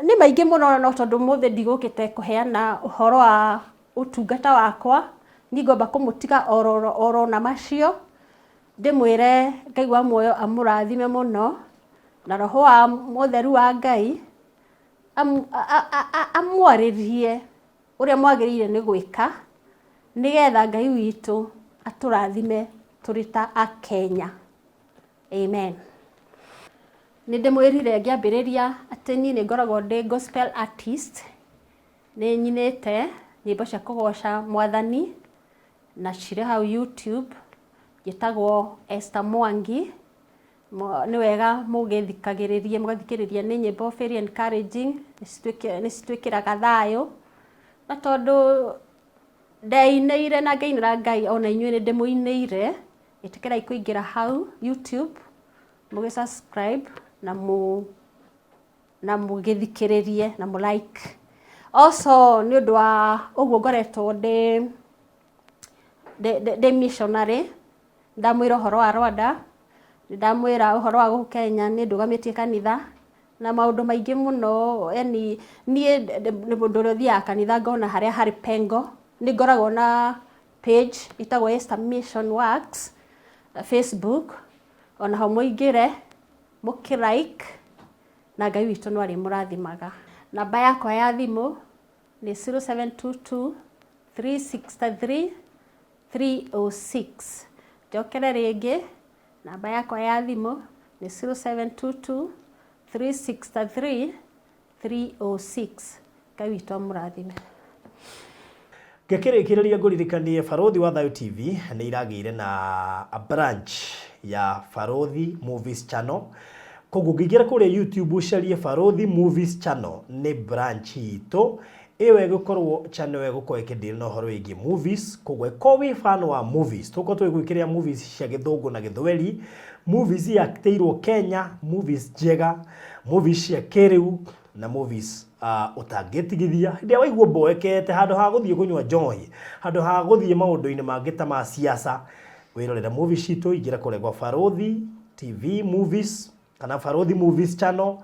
Nĩ maingĩ mũno no tondũ ũmũthĩ ndigũkĩte kũheana ũhoro wa ũtungata wakwa, niĩ ngwamba kũmũtiga oro na macio, ndĩmwĩre Ngai wa muoyo amũrathime mũno, na roho wa mũtheru wa Ngai amwarĩrie ũrĩa mwagĩrĩire nĩ gwĩka, nĩgetha Ngai witũ atũrathime tũrĩ ta Akenya. Amen. Nĩ ndĩmwĩrire ngĩambĩrĩria atĩ niĩ nĩ ngoragwo ndĩ gospel artist, nĩ nyinĩte nyĩmbo cia kũgoca Mwathani, na cirĩ hau YouTube, njĩtagwo Esther Mwangi. Nĩ wega mũgĩthikagĩrĩrie, mũgathikĩrĩria nĩ nyĩmbo very encouraging, nĩ citwĩkĩraga thayũ. Na tondũ ndeinĩire na ngĩinĩra Ngai, ona inyuĩ nĩ ndĩmũinĩire, ĩtĩkĩrai kũingĩra hau YouTube mũgĩ subscribe na na mũgĩthikĩrĩrie na mũ like. Also nĩ ũndũ wa ũguo ngoretwo ndĩ missionary, ndamwĩra ũhoro wa Rwanda, ndamwĩra ũhoro wa gũkũ Kenya, nĩ ndũgamĩtie kanitha na maũndũ maingĩ mũno. Yani niĩ nĩ mũndũ ũrĩa ũthiaga kanitha ngona harĩa harĩ pengo. Nĩ ngoragwo na page ĩtagwo Esther Mission Works Facebook, onaho mũingĩre mũkĩ like, na Ngai witũ no arĩmũrathimaga. Namba yakwa ya thimũ nĩ 0722 363 306. Njokere rĩngĩ, namba yakwa ya thimũ nĩ 0722 363 306. Ngai witũ amũrathime. Ngĩkĩrĩkĩrĩria ngũririkanie Barũthi wa Thayo TV nĩ iragĩire na a branch ya Barũthi Movies Channel. Koguo ũngĩingĩra kũrĩa YouTube ũcarie Barũthi Movies Channel, nĩ branch itũ ĩyo ĩgũkorwo channel ĩgũkorwo ĩkĩdeal na ũhoro wĩgiĩ movies. Koguo ĩkorwo wĩ fan wa movies, tũgũkorwo tũgĩgwĩkĩrĩra movies cia Gĩthũngũ na Gĩthweri, movies iactĩirwo Kenya, movies njega, movies cia kĩrĩu na movies ũtangĩtigithia. Hĩndĩ ĩrĩa waigua mboekete, handũ ha gũthiĩ kũnyua njohi, handũ ha gũthiĩ maũndũ-inĩ mangĩ ta ma siasa, wĩrorere movie citũ. Ingĩra kũrĩa gwa Barũthi TV Movies kana Barũthi Movies Channel,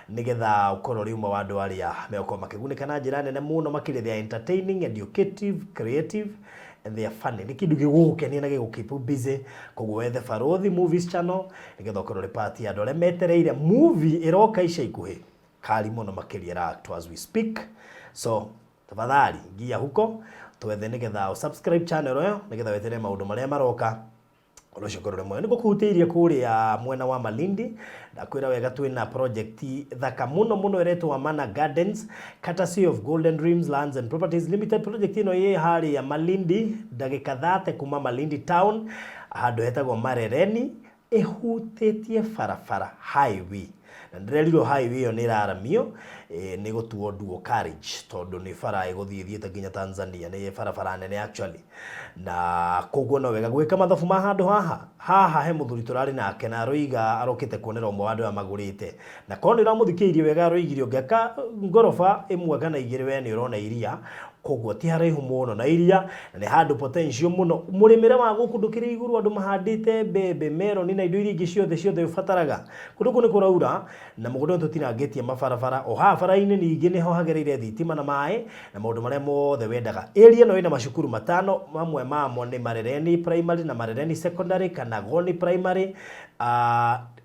nigetha ũkorwo ũrĩ ũmwe wa andũ arĩa megũkorwo makĩgunĩka na njĩra nene mũno makĩria. They are entertaining, educative, creative and they are funny. Nĩ kĩndũ gĩgũgũkenia na gĩgũ keep busy. Koguo wethe Barũthi Movies Channel nĩgetha ũkorwo ũrĩ part ya andũ arĩa metereire movie ĩroka ica ikuhĩ kari mũno makĩria ĩra act as we speak. So tafadhali ngia huko twethe nĩgetha subscribe channel ĩyo, nĩgetha wetere maũndũ marĩa maroka. Ũndũ ũcio ũkorwo ũrĩ mwega. Nĩ ngũkũhutĩirie kũrĩa mwena wa Malindi, ndakwĩra wega twĩna project thaka mũno mũno ĩretwo Amana Gardens, courtesy of Golden Dreams Lands and Properties Limited. Project ĩno ĩ harĩa Malindi, ndagĩka 30 kuma Malindi town, handũ hetagwo Marereni, ĩhutĩtie barabara highway. Na ndĩrerirwo highway ĩyo nĩ ĩraramio, nĩ gũtuo dual carriage, tondũ nĩ bara ĩgũthiĩ ĩthiĩte nginya Tanzania, nĩ barabara nene actually. Na koguo no wega gwĩka mathabu ma handũ haha. Haha he mũthuri tũrarĩ nake na aroiga arokĩte kuonera ũmwe wa andũ aya magũrĩte, na korwo nĩ ũramũthikĩrĩirie wega, aroigire ũngĩaka ngoroba ĩmwe kana igĩrĩ, we nĩ ũrona iria. Koguo ti haraihu mũno na iria, na nĩ handũ potential mũno. Mũrĩmĩre wa gũkũ ndũkĩrĩ igũrũ, andũ mahandĩte mbembe, meroni na indo iria ingĩ ciothe ciothe ũbataraga. Kũndũ kũu nĩ kũraura na mũgũnda ũyũ tũtinangĩtie mabarabara o haha bara-inĩ, ningĩ nĩho hagereire thitima na maĩ na maũndũ marĩa mothe wendaga. Area ĩno ĩna macukuru matano, mamwe mamo nĩ Marereni Primary na Marereni Secondary kana Goni Primary,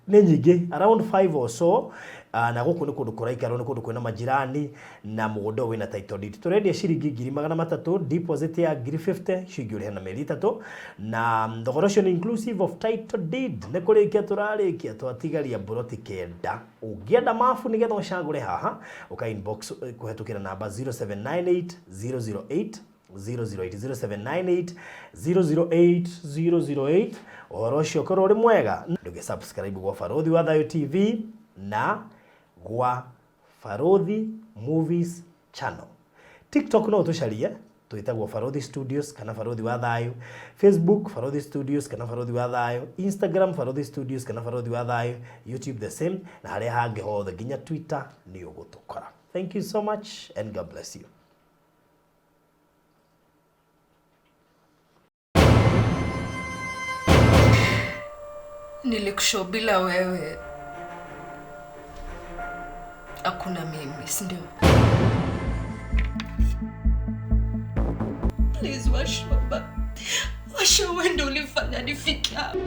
nĩ nyingĩ, around 5 or so. Na gũkũ nĩ kũndũ kũraikarwo, nĩ kũndũ kwĩna majirani, na mũgũnda ũyũ wĩna title deed. Tũrendia ciringi 300,000, deposit ya 50,000, icio ingĩ ũrĩhe na mĩeri 3, na thogora ũcio nĩ inclusive of title deed. Nĩ kũrĩkia tũrarĩkia, twatigaria mburoti 9. Ũngĩenda mabu nĩgetha ũcagũre haha, ũka inbox kũhetũkĩra namba 0798 008 008, 0798 008 008. Ũhoro ũcio ũkorwo ũrĩ mwega. Ndũgĩ subscribe gwa Barũthi wa Thayo TV na gwa Barũthi Movies Channel. TikTok no ũtũcarie, twĩtagwo Barũthi Studios kana Barũthi wa Thayo. Facebook, Barũthi Studios kana Barũthi wa Thayo. Instagram, Barũthi Studios kana Barũthi wa Thayo. YouTube the same, na harĩa hangĩ hothe nginya Twitter nĩ ũgũtũkora. Thank you so much and God bless you. Nilikushow bila wewe hakuna mimi, si ndio? Please Washoba, Washo, wewe ndio ulifanya nifike hapa.